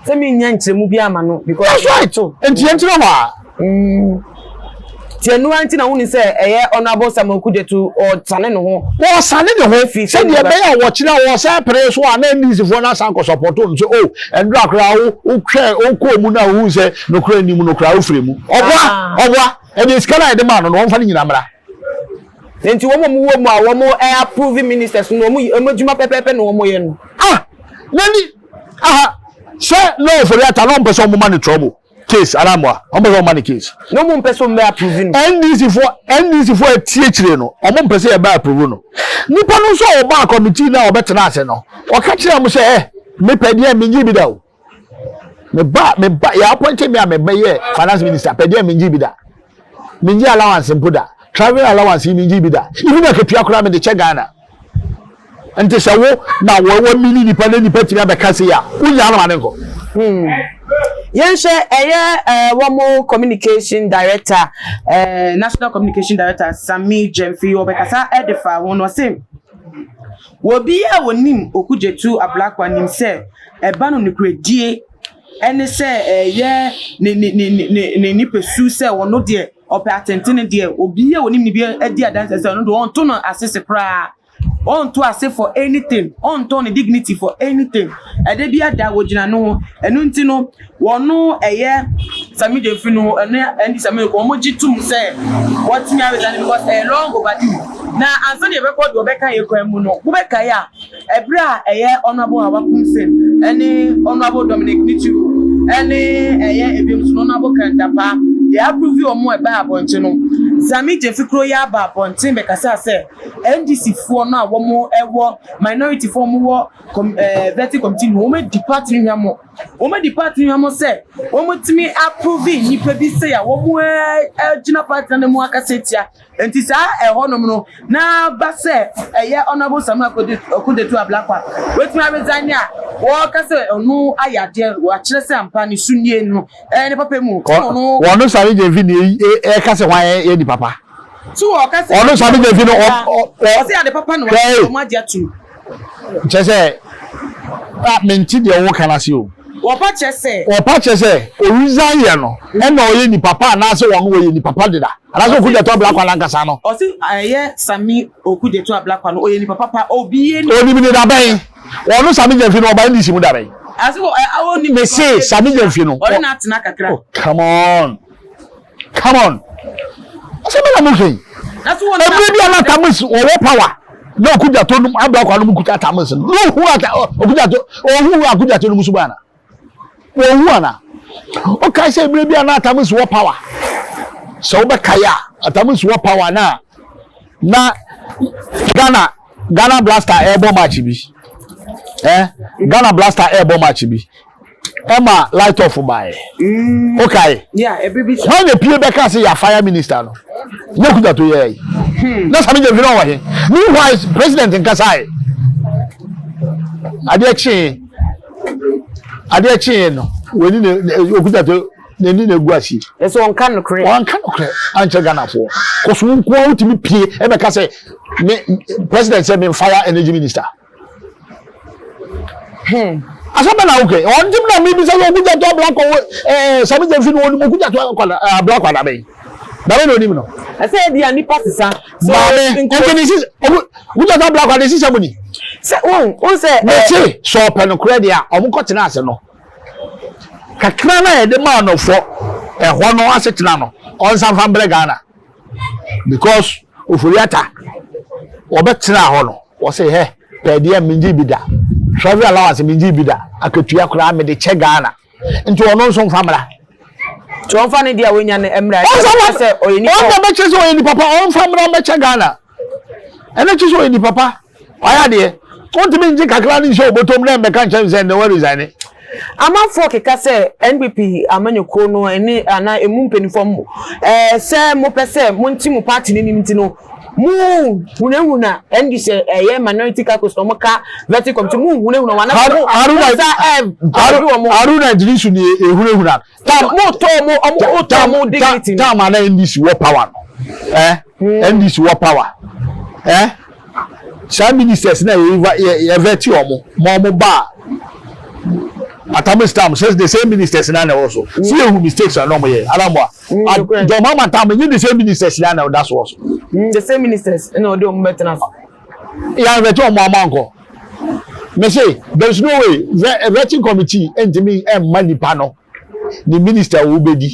Sɛ mi nya nkyerɛmu bi ama no because. That's right nti yɛn kyerɛ hɔ a. Ti ɛnu nti na wuni sɛ ɛyɛ Honourable Samuel Okudzeto ɔsane ne ho. Ɔsane ne ho sɛdeɛ ɛbɛyɛ a wɔkyerɛ a wɔsɛ pere so a na NDC foɔ no asan kɔ support no sɛ o ɛndura koraa wo wotwɛ wokɔɔ mu na wohu sɛ nokorɛ nni mu no koraa wofiri mu. Ɔboa ɔboa ɛdeɛ sika no a yɛde maa no no wɔmfa no nyina mmra. Nti wɔn a wɔwɔ mu a wɔn approve ministers no wɔn wɔn adwuma pɛpɛɛpɛ na wɔn yɛ no. Ah nani aha sɛ na Ofori Atta na ɔmpɛ sɛ ɔmo ma no trouble case anaa mmoa ɔmpɛ sɛ ɔmo ma no case. Na wɔn mpɛ sɛ wɔn bɛ approve no. NDC foɔ NDC foɔ ɛti akyire no ɔmo mpɛ sɛ yɛbɛ approve no nipa no nso a ɔbaa committee no a ɔbɛtena ase no ɔka kyerɛ mo sɛ ɛ mepɛ deɛ mengye bi da o meba meba yɛ appoint me a mebɛyɛ finance minister pɛ deɛ mengye bi da mengye allowance mpo da travel allowance yi mengye bi da even akatua koraa mede kyɛ Ghana nti sɛ wo na wɔwɔ mini nipa na nipa tumi abɛka se a wonya no ma ne nkɔ. Yɛnhwɛ ɛyɛ ɛɛ wɔn communication director, national communication director Sammy Gyamfi ɔbɛkasa ɛde fa ho no ɔse obi a onim Okudzeto Ablakwa nim sɛ ɛba no nokoredie ɛne sɛ ɛyɛ ne ne ne ne ne nipasu sɛ ɔno deɛ ɔpɛ atentene deɛ obi a onim ne bi adi adanse sɛ ɔno deɛ ɔnto no asese koraa. Ɔnto ase for anything, ɔntɔn ne dignity for anything. Ɛda bi ada wɔgyina no ho. Ɛno nti no, wɔno ɛyɛ Sammy Gyamfi no ɛne NDC Sammy wɔn gye tom sɛ wɔtumi aresign because ɛyɛ long overdue. Na ansa na yɛbɛkɔ deɛ ɔbɛka yɛ kwan mu no, mobɛkae a ɛberɛ a ɛyɛ Honourable Hawa Koomson ɛne Honourable Dominic Nitiwul ɛne ɛyɛ ebinom nso no Honourable Ken Dapaah yɛ approve wɔn a ɛbaa abɔnten no, Sammy Gyamfi kuro yi aba abɔnten bɛkasaa sɛ NDC foɔ no a wɔn wɔ minority foɔ wɔn wɔ com vetting committee no wɔn adi party no hwamɔ. Wɔn adi party no hwamɔ sɛ wɔn tumi approve nnipa bi sɛ a wɔn gyina party no mu akasa tia. Nti saa ɛhɔ nom no na ba sɛ ɛyɛ Honourable Samuel Okudzeto Ablakwa watumi aresign a wɔka sɛ ɔno ayɛ adeɛ wɔakyerɛ sɛ ampa ne su nie no ɛyɛ ne papa mu. Wɔn Sammy Gyamfi na ɛka sɛ wɔn ayɛ nipa pa. So wɔka sɛ ɔno Sammy Gyamfi no ɔsɛ ade papa na wɔn agye atum. Kyerɛ sɛ a mente deɛ wɔka no ase o. Wɔpa kyerɛ sɛ. Wɔpa kyerɛ sɛ ɔresign yɛ no ɛna ɔyɛ nipa pa anaasɛ wɔn wɔyɛ nipa pa deda anaasɛ Okudzeto Ablakwa nankasa no. Ɔsi ɛyɛ Sammy Okudzeto Ablakwa no ɔyɛ nipa papa obi ni. Onim ne dabɛn ɔno Sammy Gyamfi no ɔba NDC mu dabɛn. Ase wɔ ɛ awo ni. Mese Sammy Gyamfi no. Ɔne na atena kakra. Oh come on. Come on. Asɛm bɛ na mo hwɛ yi. Ebire bi a na Atamis wɔwɔ power na Okudzeto nom Ablakwa nom kuta Atamis no. Na ohu ata Okudzeto ohu Okudzeto nom suban na. Wɔhu ana? Wokae sɛ ebire bi a na Atamis wɔ power. Sɛ wobɛkae a Atamis wɔ power na na Ghana Ghana Blaster ɛrebɔ match bi. Eh, Ghana Blaster ɛrebɔ match bi. Ɛma light off baeɛ. Mm. Wokae? Yeah, ebi bi. Hwan na pie bɛka sɛ yɛ fire minister no? Nyɛ kuta to yɛ yi. Hmm. Na Sami Gyamfi na ɔwɔ he? Meanwhile, president nkasae. Adeɛ kyee. Adeɛ kyee no, w'ani na okuta to n'ani na egu ase. Ɛsɛ ɔnka nokorɛ. Ɔnka nokorɛ ankyerɛ Ghanafoɔ. Kɔso wo nko ara wotumi pie ɛbɛka sɛ me president sɛ me fire energy minister. Hmm. Asɛm bɛ na wokɛ. Ɔntim na mebisa sɛ Okudzeto Ablakwa wɔ ɛɛ Sami Gyamfi no onim Okudzeto Ablakwa da bɛn? Da bɛn na onim no? Ɛsɛ ebi a nipa sesa. Maame, nti ne sisi Okudzeto Ablakwa ne sisa mu ni. Sɛ wɔn wɔn sɛ. Mese sɛ ɔpɛ nokorɛ deɛ a ɔmo kɔ tena ase no. Kakra no a yɛde maa no fɔ ɛhɔ no asetena no ɔnsan fa mbrɛ Ghana. Because Ofori-Atta wɔbɛtenaa hɔ no wɔse hɛ pɛɛ deɛ mengye bi da, travel allowance mengye bi da, akatua koraa mede kyɛ Ghana nti ɔno nso mfa mmra. Nti ɔmfa ne deɛ a wanya no mmra ɛkyerɛ sɛ ɔyɛ nipa. Ɔmfa bɛkyerɛ sɛ ɔyɛ nipa pa ɔmfa mmra mmɛkyɛ Ghana ɛno kyerɛ sɛ ɔyɛ nipa pa. Wayɛ adeɛ. Wontumi ngye kakra no nhyɛ wo bɔtɔm na mmɛka nkyerɛ me sɛ nnɛ woaresign. Amanfoɔ keka sɛ NPP amanyɔkuo no ne anaa ɛmu mpaninfoɔ mo ɛɛ sɛ mopɛ sɛ monte mo party no anim nti no mo hunahuna NDC ɛyɛ minority caucus na wɔn ka vetting committee mo hunahuna wɔn anaa mo mo sa ɛɛ ɛbi wɔn. Haruna Iddrisu ni ehunahuna. Tam mo tɔ mo ɔmo tɔ mo dignity. Tam ana NDC wɔ power no ɛɛ NDC wɔ power ɛɛ. Saa ministers na yɛ yɛ vet wɔn ma wɔn ba Atamis tam sɛ the same ministers na na ɛwɔ so si ehu mistakes na wɔn yɛ anamoa John Mahama tam nye the same ministers na na ɔda so wɔ so. The same ministers na ɔde wɔn bɛtena so. Yɛn vet wɔn ama nkɔ mɛ se there is no way vetting committee ntumi mma nipa no. Ne minister a wobedi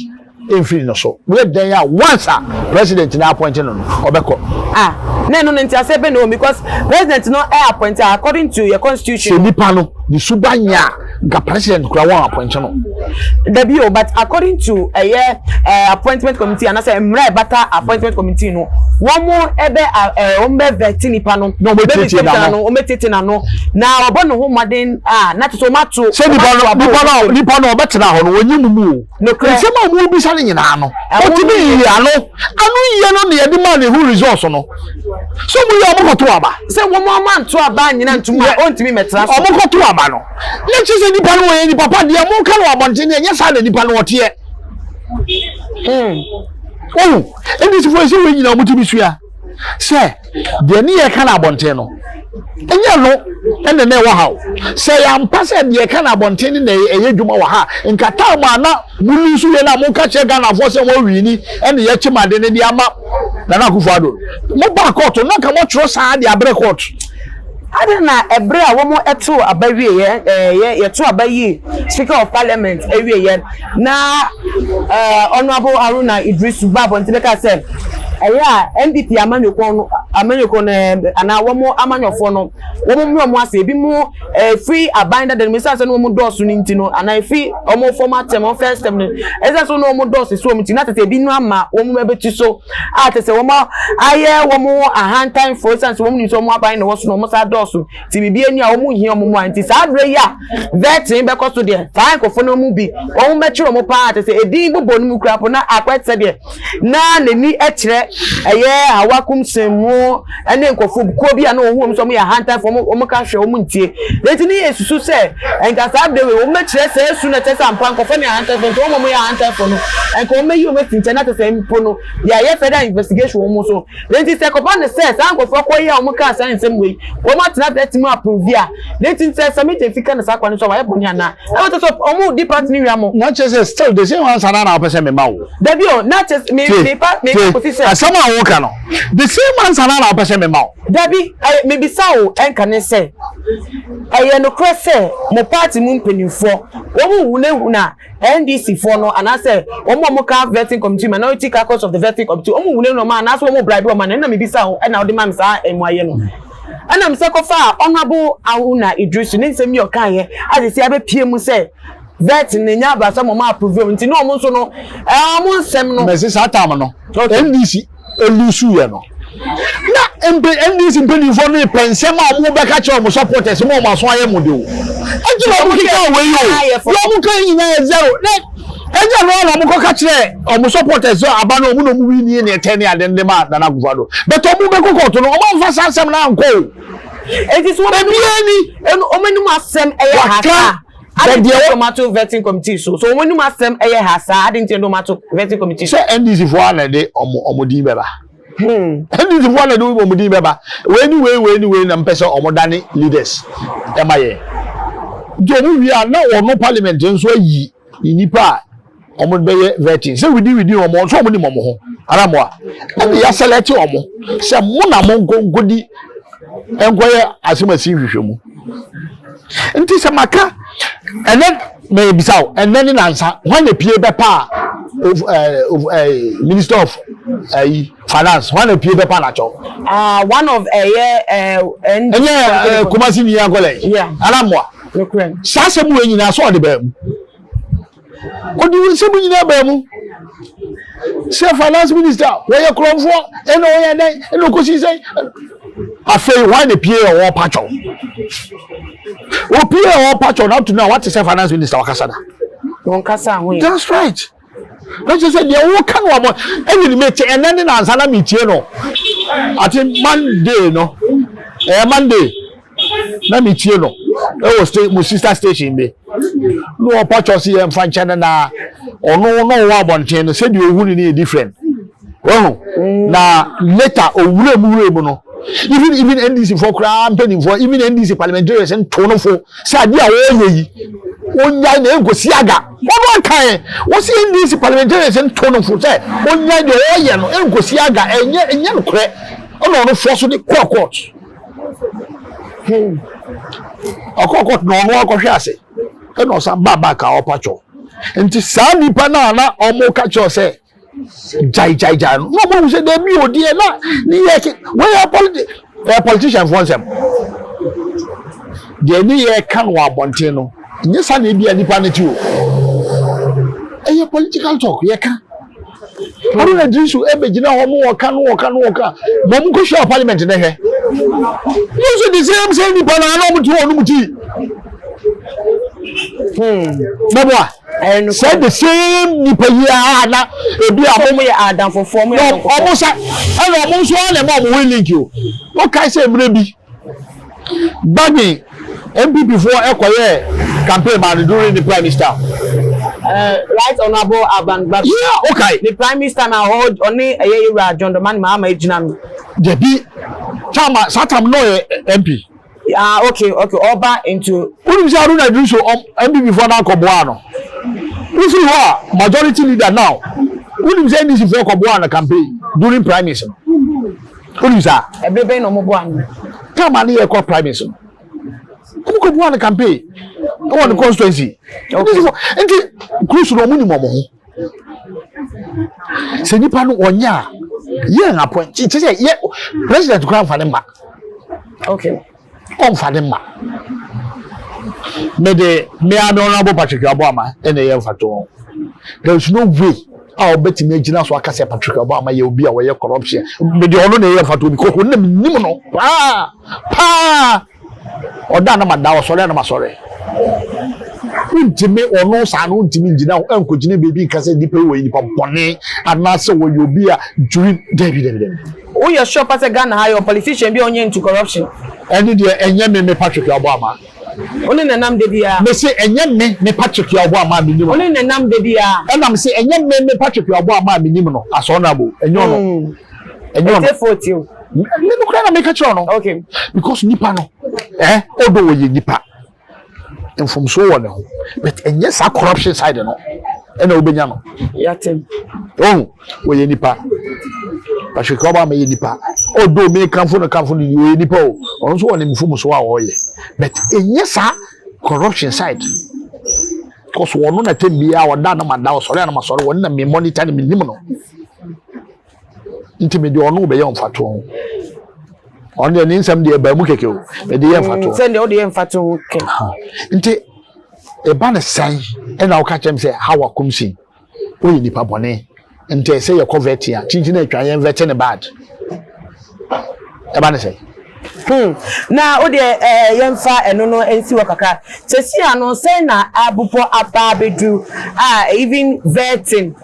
mfiri no so. Woyɛ dɛn a once a president no appoint no no ɔbɛkɔ. Ah na ɛno no nteaseɛ bɛn na ɛwɔ mu because president no ɛ appoint a according to yɛ constitution. Sɛ nipa no ne suban nyɛ a nka president koraa wɔn appoint no. Dabi o but according to ɛyɛ eh, appointment committee anasɛ mmara ɛbata appointment committee no wɔn ɛbɛ ɛɛ wɔn bɛ vet nipa no. Na wɔn bɛtietie n'ano. Wɔn bɛtietie n'ano na ɔbɔ ne ho mmɔden a na kyerɛ sɛ wɔn ato. Sɛ nipa no nipa no nipa no ɔbɛtena hɔ no wɔnyi mu mu o. Nokorɛ. Nsɛm a wɔrebisa no nyinaa no ɔtumi yiyi ano. Ano yie no na yɛde maa ne ho results no. Sɛ wɔn yɛ wɔn kɔto aba. Sɛ wɔn ama nto aba anyina ntom a ɔntumi mmɛtena so. Wɔn kɔto aba no na kyerɛ sɛ nipa no wɔyɛ nipa pa deɛ wɔka no wɔ abɔnten deɛ nyɛ saa na nipa no ɔteɛ. Ohu NDC foɔ sɛ wɔn nyinaa wɔn ti bi sua sɛ deɛ ne yɛ ka no abɔnten no ɛnyɛ no ɛna na ɛwɔ ha o sɛ yɛampa sɛ deɛ ɛka no abɔnten no na ɛyɛ adwuma wɔ ha nka time a na mo lusu yɛ no a moka kyerɛ Ghanafoɔ sɛ wɔawini ɛne yɛkye ma de no de ama Nana Akufo-Addo mo baa kɔɔto na nka moatwerɛ saa de abrɛ kɔɔto. Adɛn na ɛberɛ a wɔtoo aba wieɛ, ɛɛ yɛtoo aba yii Speaker of Parliament wieɛ na ɛɛ Honourable Haruna Iddrisu baa abɔnten bɛkaa sɛ ɛyɛ a NPP amanyɔkuo no amanyɔkuo no ɛɛ anaa wɔn amanyɔfoɔ no wɔn mmrɛ wɔn ase ebi mo ɛfiri aban dada no mu ɛsiane sɛ na wɔn dɔɔso no nti no anaa ɛfiri wɔn former term wɔn first term no ɛsiane sɛ na wɔn dɔɔso so wɔn nti na tete ebi no ama wɔn abɛti so a kyerɛ sɛ wɔn ayɛ wɔn ahantanfoɔ ɛsiane sɛ wɔn nim sɛ wɔn aban na ɛwɔ so na wɔn san dɔɔso nti biribi ani a wɔn nhia wɔn mu a nti saa berɛ yi a vetting bɛkɔ so deɛ saa nkurɔfoɔ no mu bi wɔn bɛkyerɛ wɔn paa kyerɛ sɛ edin bobɔ no mu kura po na akɔyɛ te sɛ deɛ na n'ani kyerɛ ɛyɛ Hawa Kumsin mu ɛne nkurɔfoɔ kuo bi a na wɔn ho wɔn sɛ wɔn yɛ ahantanfoɔ wɔn wɔn ka hwɛ wɔn ntie nti ne yɛ susu sɛ nka saa berɛ wei wɔn bɛkyerɛ sɛ esu na kyerɛ sɛ ampa nkurɔfoɔ ne ahantanfoɔ nti wɔn a wɔyɛ ahantanfoɔ no nka wɔn bɛyi wɔn afi nkyɛn na kyerɛ sɛ mpo no yɛayɛ further investigation wɔn so nti sɛ kɔba ne sɛ saa nkurɔfoɔ kɔ yi a wɔn kaa saa nsɛm wei wɔn atena ase mu approve a ne nti sɛ Sammy Gyamfi ka no saa kwan no so a wayɛ bɔne anaa ɛwɔ sɛ sɛ wɔn di party no wia mo. Na kyerɛ sɛ still the same answer na na wopɛ sɛ mema wo. Dabi o na kyerɛ me me pa me kɔsi sɛ. Asɛm a woka no, the same answer na na wopɛ sɛ mema wo. Dabi, mebisa wo ɛnka ne sɛ, ɛyɛ nokorɛ sɛ mo party mu mpanimfoɔ wɔn hunahuna NDC foɔ no anaasɛ wɔn a wɔka vetting committee, minority caucus of the vetting committee, wɔn hunahuna wɔn anaasɛ wɔn bribe wɔn anaa? Ɛna mebisa wo ɛna wode ma me saa mmuaeɛ no. Ɛna mesɛ kɔfaa Honourable Haruna Iddrisu ne nsɛm yi a ɔkaeɛ a seesei abɛpue mu sɛ vet no nya aba sɛ wɔn approve wɔn nti ne wɔn nso no ɛɛ wɔn nsɛm no. Mɛsi saa time no NDC elusu yɛ no na mpe NDC mpanyinfoɔ no pɛ nsɛm a wɔn bɛka kyerɛ wɔn supporters mu wɔn aso ayɛ mo de o ɛnti na wɔn keka wɔ yi o deɛ wɔn ka nyinaa yɛ zero ne ɛnyɛ no na wɔn kɔka kyerɛ wɔn supporters sɛ aba no wɔn na wɔn wi nie ne ɛtɛ ne ade ne ma Nana Akufo-Addo bɛtɛ wɔn bɛkɔ kɔɔto no wɔn anfa saa asɛm no ankɔ o. Eti so wɔn anim asɛm ɛyɛ ha. Adi nti na wɔn ato vetting committee so. So wɔn anim asɛm yɛ ha saa? Adi nti na wɔn ato vetting committee so. Sɛ NDC foɔ a na ɛde wɔn wɔn din bɛba. Hmm. NDC foɔ na ɛde wɔn din bɛba. Wei ni wei wei ni wei na mpɛ sɛ wɔn dane leaders ɛma yɛn. Nti wɔn wie a na wɔn parliament nso ayi nnipa a wɔn bɛyɛ vetting sɛ within within wɔn nso wɔn nim wɔn ho anamoa ɛna yɛ select wɔn sɛ mo na mo nko nkodi nkɔyɛ asɛmasi nhwehwɛ mu nti sɛ maka ɛnɛ mɛbisa o ɛnɛ ne nansa wɔn na pie bɛpa a ɛɛ minister of ɛyi finance wɔn na pie bɛpa n'akyɛw. Ah, one of ɛyɛ ɛɛ ɛnyɛ ɛɛ Kumasi ni akɔlɛ yi anamoa saa asɛm wɔ nyinaa sɛ ɔde bɛn mu. Ɔde wo nsɛm nyinaa baa mu sɛ finance minister wɔyɛ korɔmfoɔ ɛna ɔyɛ dɛn ɛna ɔkɔsi sɛn. Afei hwan na pie a ɔrepa kyɛw? Opie a ɔrepa kyɛw na up to now wate sɛ finance minister wakasa da. Wɔn kasa ho yɛ. That's right. Na kyerɛ sɛ deɛ woka no abɔ ɛna ne mete ɛnɛ ne nansa na metie no. Ate Monday no ɛyɛ Monday. Na me tie no ɛwɔ sta mo sister station bi na ɔpa kyɛw sɛ yɛmfa nkyɛn no na ɔno na ɔwɔ abɔnten no sɛdeɛ ɔhu no no yɛ different wahu mm. Na later owura mu wura mu no even even NDC foɔ koraa mpanimfoɔ, even NDC parliamentarians nto no fo sɛ adeɛ a wɔreyɛ yi ɔnyae na ɛnkɔsi aga. Wɔn akan wɔsi NDC parliamentarians nto no fo sɛ ɔnyae deɛ ɔreyɛ no ɛnkɔsi aga, ɛnyɛ ɛnyɛ nokorɛ, ɛna ɔno foɔ so de kɔɔ court. Hmm. Ɔkɔɔ court na ɔno akɔhwɛ ase ɛna ɔsan ba back a ɔpa kyɛw. Nti saa nipa no a na ɔmo ka kyerɛ sɛ gyae gyae gyae no na ɔmo ahu sɛ dɛbi o deɛ na ne yɛ ke wɔyɛ politi ɛyɛ politician foɔ nsɛm. Deɛ ne yɛ ka no wɔ abɔnten no nyɛ saa na ebi a nipa no ti o. Ɛyɛ political talk yɛ ka. Haruna Iddrisu ɛbɛgyina hɔ no ɔka no ɔka no ɔka ma ɔmo nkɔhyia wɔ parliament na hwɛ. Mo nso the same same nipa na ana ɔmo te hɔ ɔnom tii. Mɛboa. Sɛ the same nipa yi a na ebi a ɔmo yɛ adamfofoɔ, ɔmo yɛ adamfofoɔ. Ɔmo sa ɛna ɔmo nso ana ɛma ɔmo win link o. Wɔkae sɛ mmerɛ bi Bagbin NPP foɔ ɛkɔyɛɛ campaign maa no during ne prime minister. Right Honourable Alban Bagbin. Yeah, okay. Ne prime minister na ɔhɔ ɔne ɛyɛ Ewura John Dramani Mahama egyina no. Dabi, time a saa time no ɔyɛ MP. Ah, okay, ɔba into. Wonim sɛ Haruna Iddrisu NPP foɔ no ankɔboaa no. Wofiri hɔ a majority leader now. Wonim sɛ NDC foɔ kɔboaa no campaign during primaries no. Wonim saa? Ɛbere bɛn na wɔn boa no? Time a ne yɛ kɔ primaries no, wɔn kɔ boa no campaign ɛwɔ ne constituency. Okay. Nti cruise no wɔn nim wɔn ho. Sɛ nipa no wɔnyɛ a yɛn appoint kyɛ sɛ yɛ president kura nfa ne ma. Okay. Ɔmfa ne mma. Mede me ara me Honourable Patrick Aboama na ɛyɛ mfatoho. There is no way a ɔbɛtumi agyina so aka sɛ Patrick Aboama yɛ obi a ɔyɛ corruption. Mede ɔno na ɛyɛ mfatoho because ɔno na menim no paa paa. Ɔda na mada, ɔsɔre a na masɔre. Wontumi ɔno saa no wontumi ngyina hɔ nkɔgyina baabi nka sɛ nipa yi wɔyɛ nipa bɔne anaasɛ wɔyɛ obi a dwiri dabi dabi dabi. Woyɛ sure pa sɛ Ghana ha yɛwɔ politician bi a ɔnyɛ into corruption? Ɛne deɛ ɛnyɛ me me Patrick Aboama. Wo ne no nam da biara. Mese ɛnyɛ me me Patrick Aboama a menim no. Wo ne no nam da biara. Ɛna mese ɛnyɛ me me Patrick Aboama a menim no as honourable ɛnyɛ ɔno. Ɛnyɛ ɔno. Atiefoɔ tie o. Me no koraa na meka kyerɛ ɔno. Okay. Because nipa no eh ɔdɔ wɔyɛ nipa. Mfomsoɔ wɔ ne ho but ɛnyɛ saa corruption side no ɛna wobɛnya no. Yate. Oh, wɔyɛ nipa. Patrick Obama yɛ nipa. Although me kamfo no kamfo no ɔyɛ nipa o. Ɔno nso wɔ ne mfomso a ɔyɛ. But ɛnyɛ saa corruption side. Cause ɔno na tɛm biara ɔda na ma da ɔsɔre a na ma sɔre wɔn na me monitor no me nim no. Nti me deɛ ɔno bɛyɛ mfatoɔ ho. Ɔno deɛ ne nsɛm deɛ ɛbaa mu kɛkɛ o. Mede yɛ mfatoɔ. Sɛ deɛ wode yɛ mfatoɔ kɛ. Nti ɛba ne sɛn ɛna woka kyerɛ me sɛ Hawa Koomson woyɛ nipa bɔne nti ɛsɛ yɛkɔ vetting a kyinkyin atwa yɛn vetting ne bad. Ɛba ne sɛn? Na wo deɛ eh, yɛmfa ɛno no nsi hɔ kakra. Sɛsi ano sɛn na abobɔ aba abɛduru a even vetting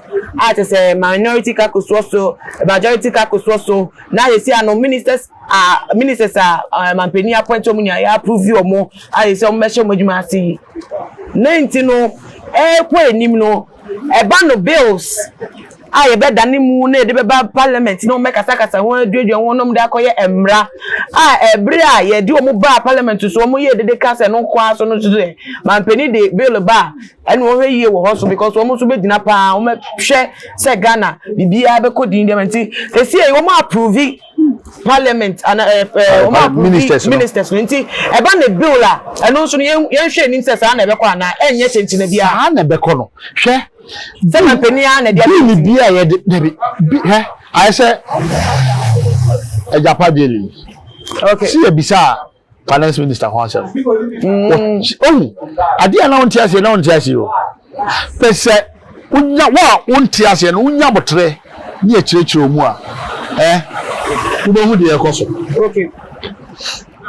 a kyerɛ sɛ minority caucus wɔ so, majority caucus wɔ so, na sɛsi ano ministers a ministers a mampanin appoint wɔn nyinaa yɛ approve wɔn a sɛsi wɔn bɛhyɛ wɔn adwuma ase yi. Ne nti no ɛrekɔ anim no ɛba no bills a yɛbɛdane mu na yɛde bɛba parliament na wɔbɛkasakasa ho aduadua ho na wɔde akɔyɛ mmara a ɛbere a yɛde wɔn baa parliament so wɔn yɛ dede ka sɛ no nko ara so no so sɛ mampanin de bill ba a ɛna wɔhwɛ yie wɔ hɔ so because wɔn nso bɛgyina paa wɔn hwɛ sɛ Ghana biribiara bɛkɔ din deɛ nti esi yɛ wɔn approve parliament ana ɛɛ ɛɛ wɔn approve ministers no ministers no nti ɛba ne bill a ɛno nso no yɛn yɛnhwɛ anim sɛ saa na ɛbɛkɔ anaa ɛnyɛ kyɛnkyɛn biara. Saa na ɛbɛkɔ no hwɛ. Sɛ mampanin ara na ɛde ato Bill bi a yɛde dabi bi hwɛ ayɛ sɛ Agyapa deal yi. Okay. Si yɛ bisa a finance minister ho asɛm. Ohu adeɛ a na wonte aseɛ na wonte aseɛ o. Pɛ sɛ wonya wo a wonte aseɛ no wonya abotrɛ ne akyerɛkyerɛ mu a ɛ wobɛhu deɛ ɛkɔ so. Okay.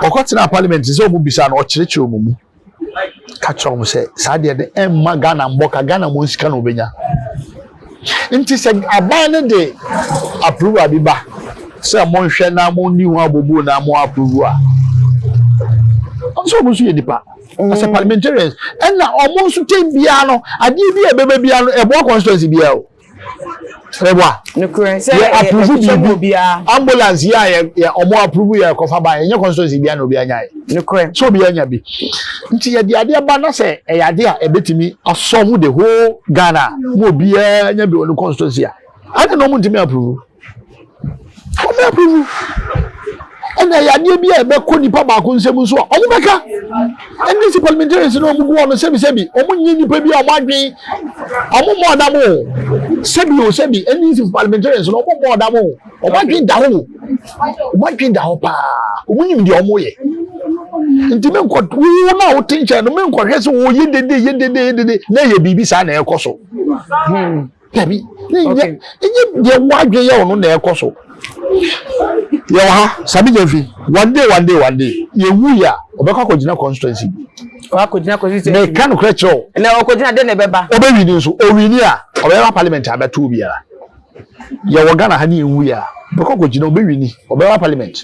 Ɔkɔtena parliament sɛ ɔmo bisa no ɔkyerɛkyerɛ ɔmo mu. Ka kyerɛ wɔn sɛ saa deɛ de ɛmma Ghana mbɔ ka Ghana mu sika na ɔbɛnya. Nti sɛ aban no de approval bi ba sɛ monhwɛ na monni ho abobo na mo approve a, wɔn nso wɔn nso yɛ nipa. As a parliamentarians ɛna wɔn nso tɛm biara no adeɛ bi a ɛbɛba biara no ɛboa constituency biara o. Ɛboa. Nokorɛ sɛ Yɛ approve ɛhyehyɛ mu biribi. obiara. Ambulance yi a yɛ yɛ ɔmo approve yɛ kɔfa ba ɛnyɛ constituency biara na obiara nya yɛ. Nokorɛ. Sɛ obiara nya bi. Nti yɛde adeɛ ba na sɛ ɛyɛ adeɛ a ɛbɛtumi asɔvo the whole Ghana a ma obiara nya bi wɔ ne constituency a, ade na ɔmo ntumi approve. Ɔmo approve. Ɛna ɛyɛ adeɛ bi a ɛbɛkɔ nipa baako nsam nso a ɔmo bɛka. NDC parliamentarians no ɔmo gu hɔ no sɛbi sɛbi ɔmo nye nipa bi a ɔmo adwen ɔmo mmɔ ɔdam o sɛbi o sɛbi NDC parliamentarians no ɔmo mmɔ ɔdam o ɔmo adwen da hɔ o ɔmo adwen da hɔ paa ɔmo nyim deɛ ɔmo yɛ nti mi nkɔ wo na wote nkyɛn no mi nkɔhwɛ sɛ wɔyɛ dede yɛ dede yɛ dede na ɛyɛ biribi saa na ɛkɔ so. Dabi, ne nyɛ ɛnyɛ deɛ wadwe yɛ ɔno na ɛkɔ so. Yɛwɔ ha, Sami Gyamfi, one day, one day, one day, yɛwu yɛ a, ɔbɛkɔ akɔgyina constituency bi. Wakɔgyina constituency. Meka nokorɛ kyerɛ wo. Na ɔkɔgyina dɛn na ɛbɛba? Ɔbɛwini nso, ɔwini a, ɔbɛba parliament abɛto obiara. Yɛwɔ Ghana ha ne yɛnwu yɛ a, ɔbɛkɔ akɔgyina, ɔbɛwini, ɔbɛba parliament.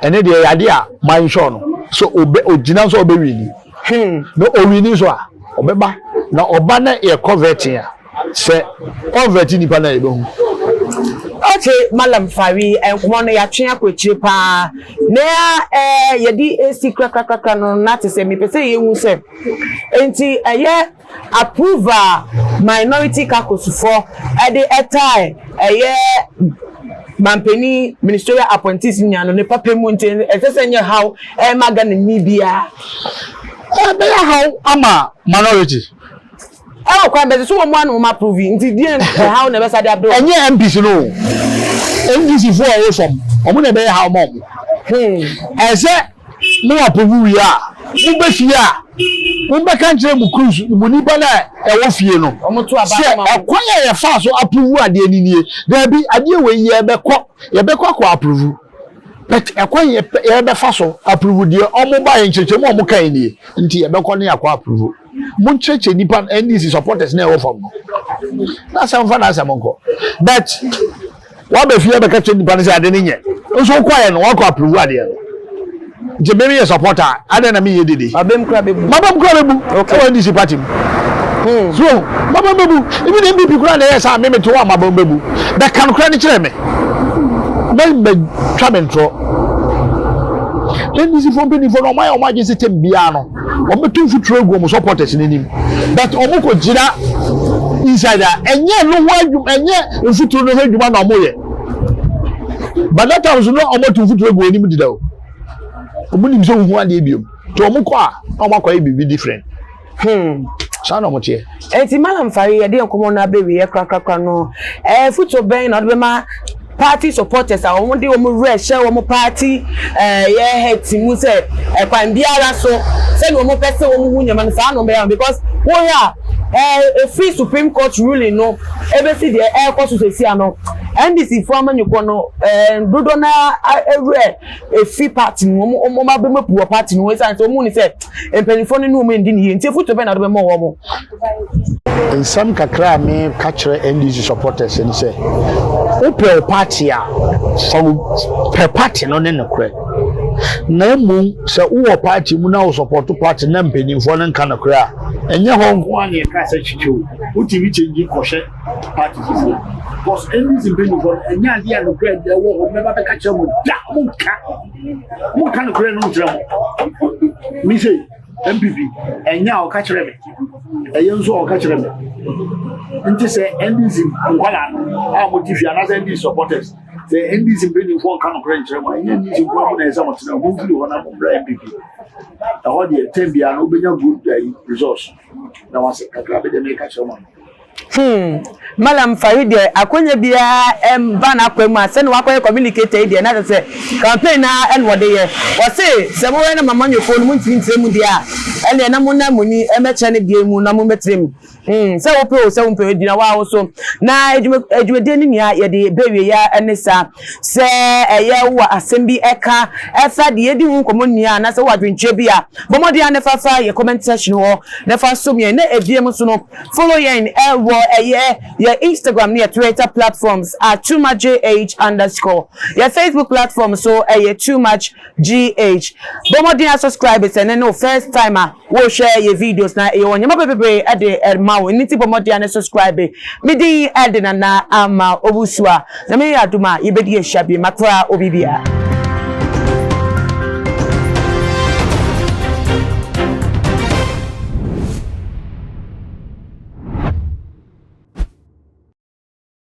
Ɛne deɛ ɛyɛ adeɛ a man sure no, so ɔbɛ, ɔgyina nso ɔbɛwini. Na ɔwini nso a, ɔbɛba. Na ɔba na yɛkɔ vetting a, sɛ ɔnvɛte nipa no a yɛbɛhu. Okay Mallam Fari, nkɔmmɔ no yɛatwe akɔ akyire paa. Na eh, yɛde resi krakrakrakra no na te sɛ mepɛ sɛ yɛhu sɛ, enti ɛyɛ approval minority caucus foɔ ɛde ɛtae ɛyɛ mampanin ministerial appointees nyinaa no ne papa mu nti ɛsɛ sɛ nyɛ haw ɛma Ghana ni biara. Ɛbɛyɛ haw ama minority. Ɛwɔ kwan bɛsɛ so wɔn ano wɔn approve nti deɛ ɛhaw na ɛbɛsa de abrɛ. Ɛnyɛ MPs no o, NDC foɔ a ɛwɔ fam wɔn na ɛbɛyɛ haw ma wɔn. Ɛsɛ mo approve wie a, mo bɛ fie a, mo bɛka nkyerɛ mo crews, mo nipa no a ɛwɔ fie no sɛ ɛkwan a yɛfaa so approve adeɛ no nie. Daabi, adeɛ wei yɛbɛkɔ, yɛbɛkɔ akɔ approve. But ɛkwan yɛ yɛbɛfa so approve deɛ ɔmo ba yɛ nkyerɛkyerɛ mu a ɔmo kae nie nti yɛbɛkɔ ne yɛakɔ approve. Mo nkyerɛkyerɛ nipa no NDC supporters na ɛwɔ fam no. N'asɛm fa n'asɛm nkɔ. But waba fie abɛka kyerɛ nipa no sɛ ade no nyɛ. Nso wokɔɛ no wakɔ approve adeɛ no. Nti me meyɛ supporter a adɛn na menyɛ dede? Mabam kura bɛbu. Mabam kura bɛbu. Okay. Ɛwɔ NDC party mu. So mabam bɛbu. Ebi na NPP kura na ɛyɛ saa me mete hɔ a mabam bɛbu. Bɛka no kura no kyerɛ me. Mɛ twa me ntorɔ. NDC fo mpanyinfoɔ no wɔn ayɛ wɔn adwene sɛ tɛm biara no wɔn bɛtu mfuturo agu wɔn supporters n'anim. But wɔn kɔ gyina inside a ɛnyɛ no ho adwuma ɛnyɛ mfuturo no ho adwuma na wɔn yɛ. But that time so na wɔn atu mfuturo agu wɔn anim deda o. Wɔn nim sɛ wohu adeɛ biom. Nti wɔn kɔ a na wɔn akɔyɛ biribi different. Saa na wɔn teɛ. Enti Mallam Fari yɛde nkɔmmɔ no abɛwieɛ korakorakora no, afutuo bɛn na wode bɛma party supporters a wɔn de wɔn werɛ hyɛ wɔn party ɛyɛ heads mu sɛ ɛkwan biara so sɛdeɛ wɔn pɛ sɛ wɔn hu nneɛma no saa na wɔn bɛyɛ because wohwɛ a ɛfiri Supreme Court ruling no ɛbɛsi deɛ ɛrekɔ so sɛsi ano NDC foɔ amanyɔkuo no dodoɔ no ara werɛ ɛfiri party no wɔn wɔn abɛmɛpu wɔ party no ho ɛsiane sɛ wɔn hu ne sɛ Mpanyimfoɔ no ne wɔn ndi no yie nti afotuo bɛn na wode bɛma wɔn? Nsɛm kakra a me ka kyerɛ NDC supporters ne sɛ, wo pɛ wo party a, fa wo pɛ party no ne nokorɛ. Na mmom sɛ wo wɔ party mu na wo support party na mpanyinfoɔ no nka nokorɛ a, ɛnyɛ hɔ nko ara na yɛka sɛ kyekyɛ o, wotumi change kɔhyɛ party foforɔ. Because NDC mpanyinfoɔ no ɛnyɛ adeɛ a nokorɛ ɛwɔ hɔ mɛba bɛka kyerɛ mo da, mo nka. Monka nokorɛ no nkyerɛ mo. Me sei, NPP, ɛnyɛ a ɔka kyerɛ me, ɛyɛ nso a ɔka kyerɛ me. Nti sɛ NDC nkwadaa no a wɔte fie anaasɛ NDC supporters, sɛ NDC mpanimfoɔ nka nokorɛ nkyerɛ mo a, ɛnyɛ NDC nkoa mu na ɛsɛ mo tena, momfiri hɔ na mommra NPP. Ɛhɔ deɛ, term biara no wobɛnya good ayi results. Na wase kakra bi deɛ meka kyerɛ mo no. Hmm, Mallam Fari deɛ akonya biara mba n'akwan mu a sɛnea wakɔyɛ communicator yi deɛ na kyerɛ sɛ campaign no ara na ɔde yɛ. Ɔse sɛ mowɛ na m'amanyɔkuo no montumi ntrɛ mu deɛ a ɛnneɛ na monna mo ani mmɛkyerɛ ne deɛ mu na mommɛtrɛ mu. Hmm, sɛ wopɛ o sɛ wompɛ o egyina wo ara wo so. Na adwuma adwumadie no nea yɛde ba awieɛ ara ne saa. Sɛ ɛyɛ wowɔ asɛm bi ɛka ɛfa deɛ yɛdi ho nkɔmmɔ nni a anaasɛ wowɔ adwenkyerɛ bi a, bɔ mmɔden ara na fa fa yɛ comment section hɔ na fa som yɛn. Na ebiem nso no, Follow yɛn wɔ ɛyɛ yɛ Instagram ne yɛ Twitter platforms a toomuchgh underscore. Yɛ Facebook platform nso ɛyɛ toomuchgh. Bɔ mmɔden a subscribe sɛ ɛnɛ ne wo first time a worehwɛ yɛ videos na yɛwɔ nneɛma bebree de ma wo. Ɛno nti bɔ mmɔden a ne subscribe. Me din de Nana Ama Owusu a Nyame yɛ adom a yɛbɛdi ahyia bio. Makra obi biara.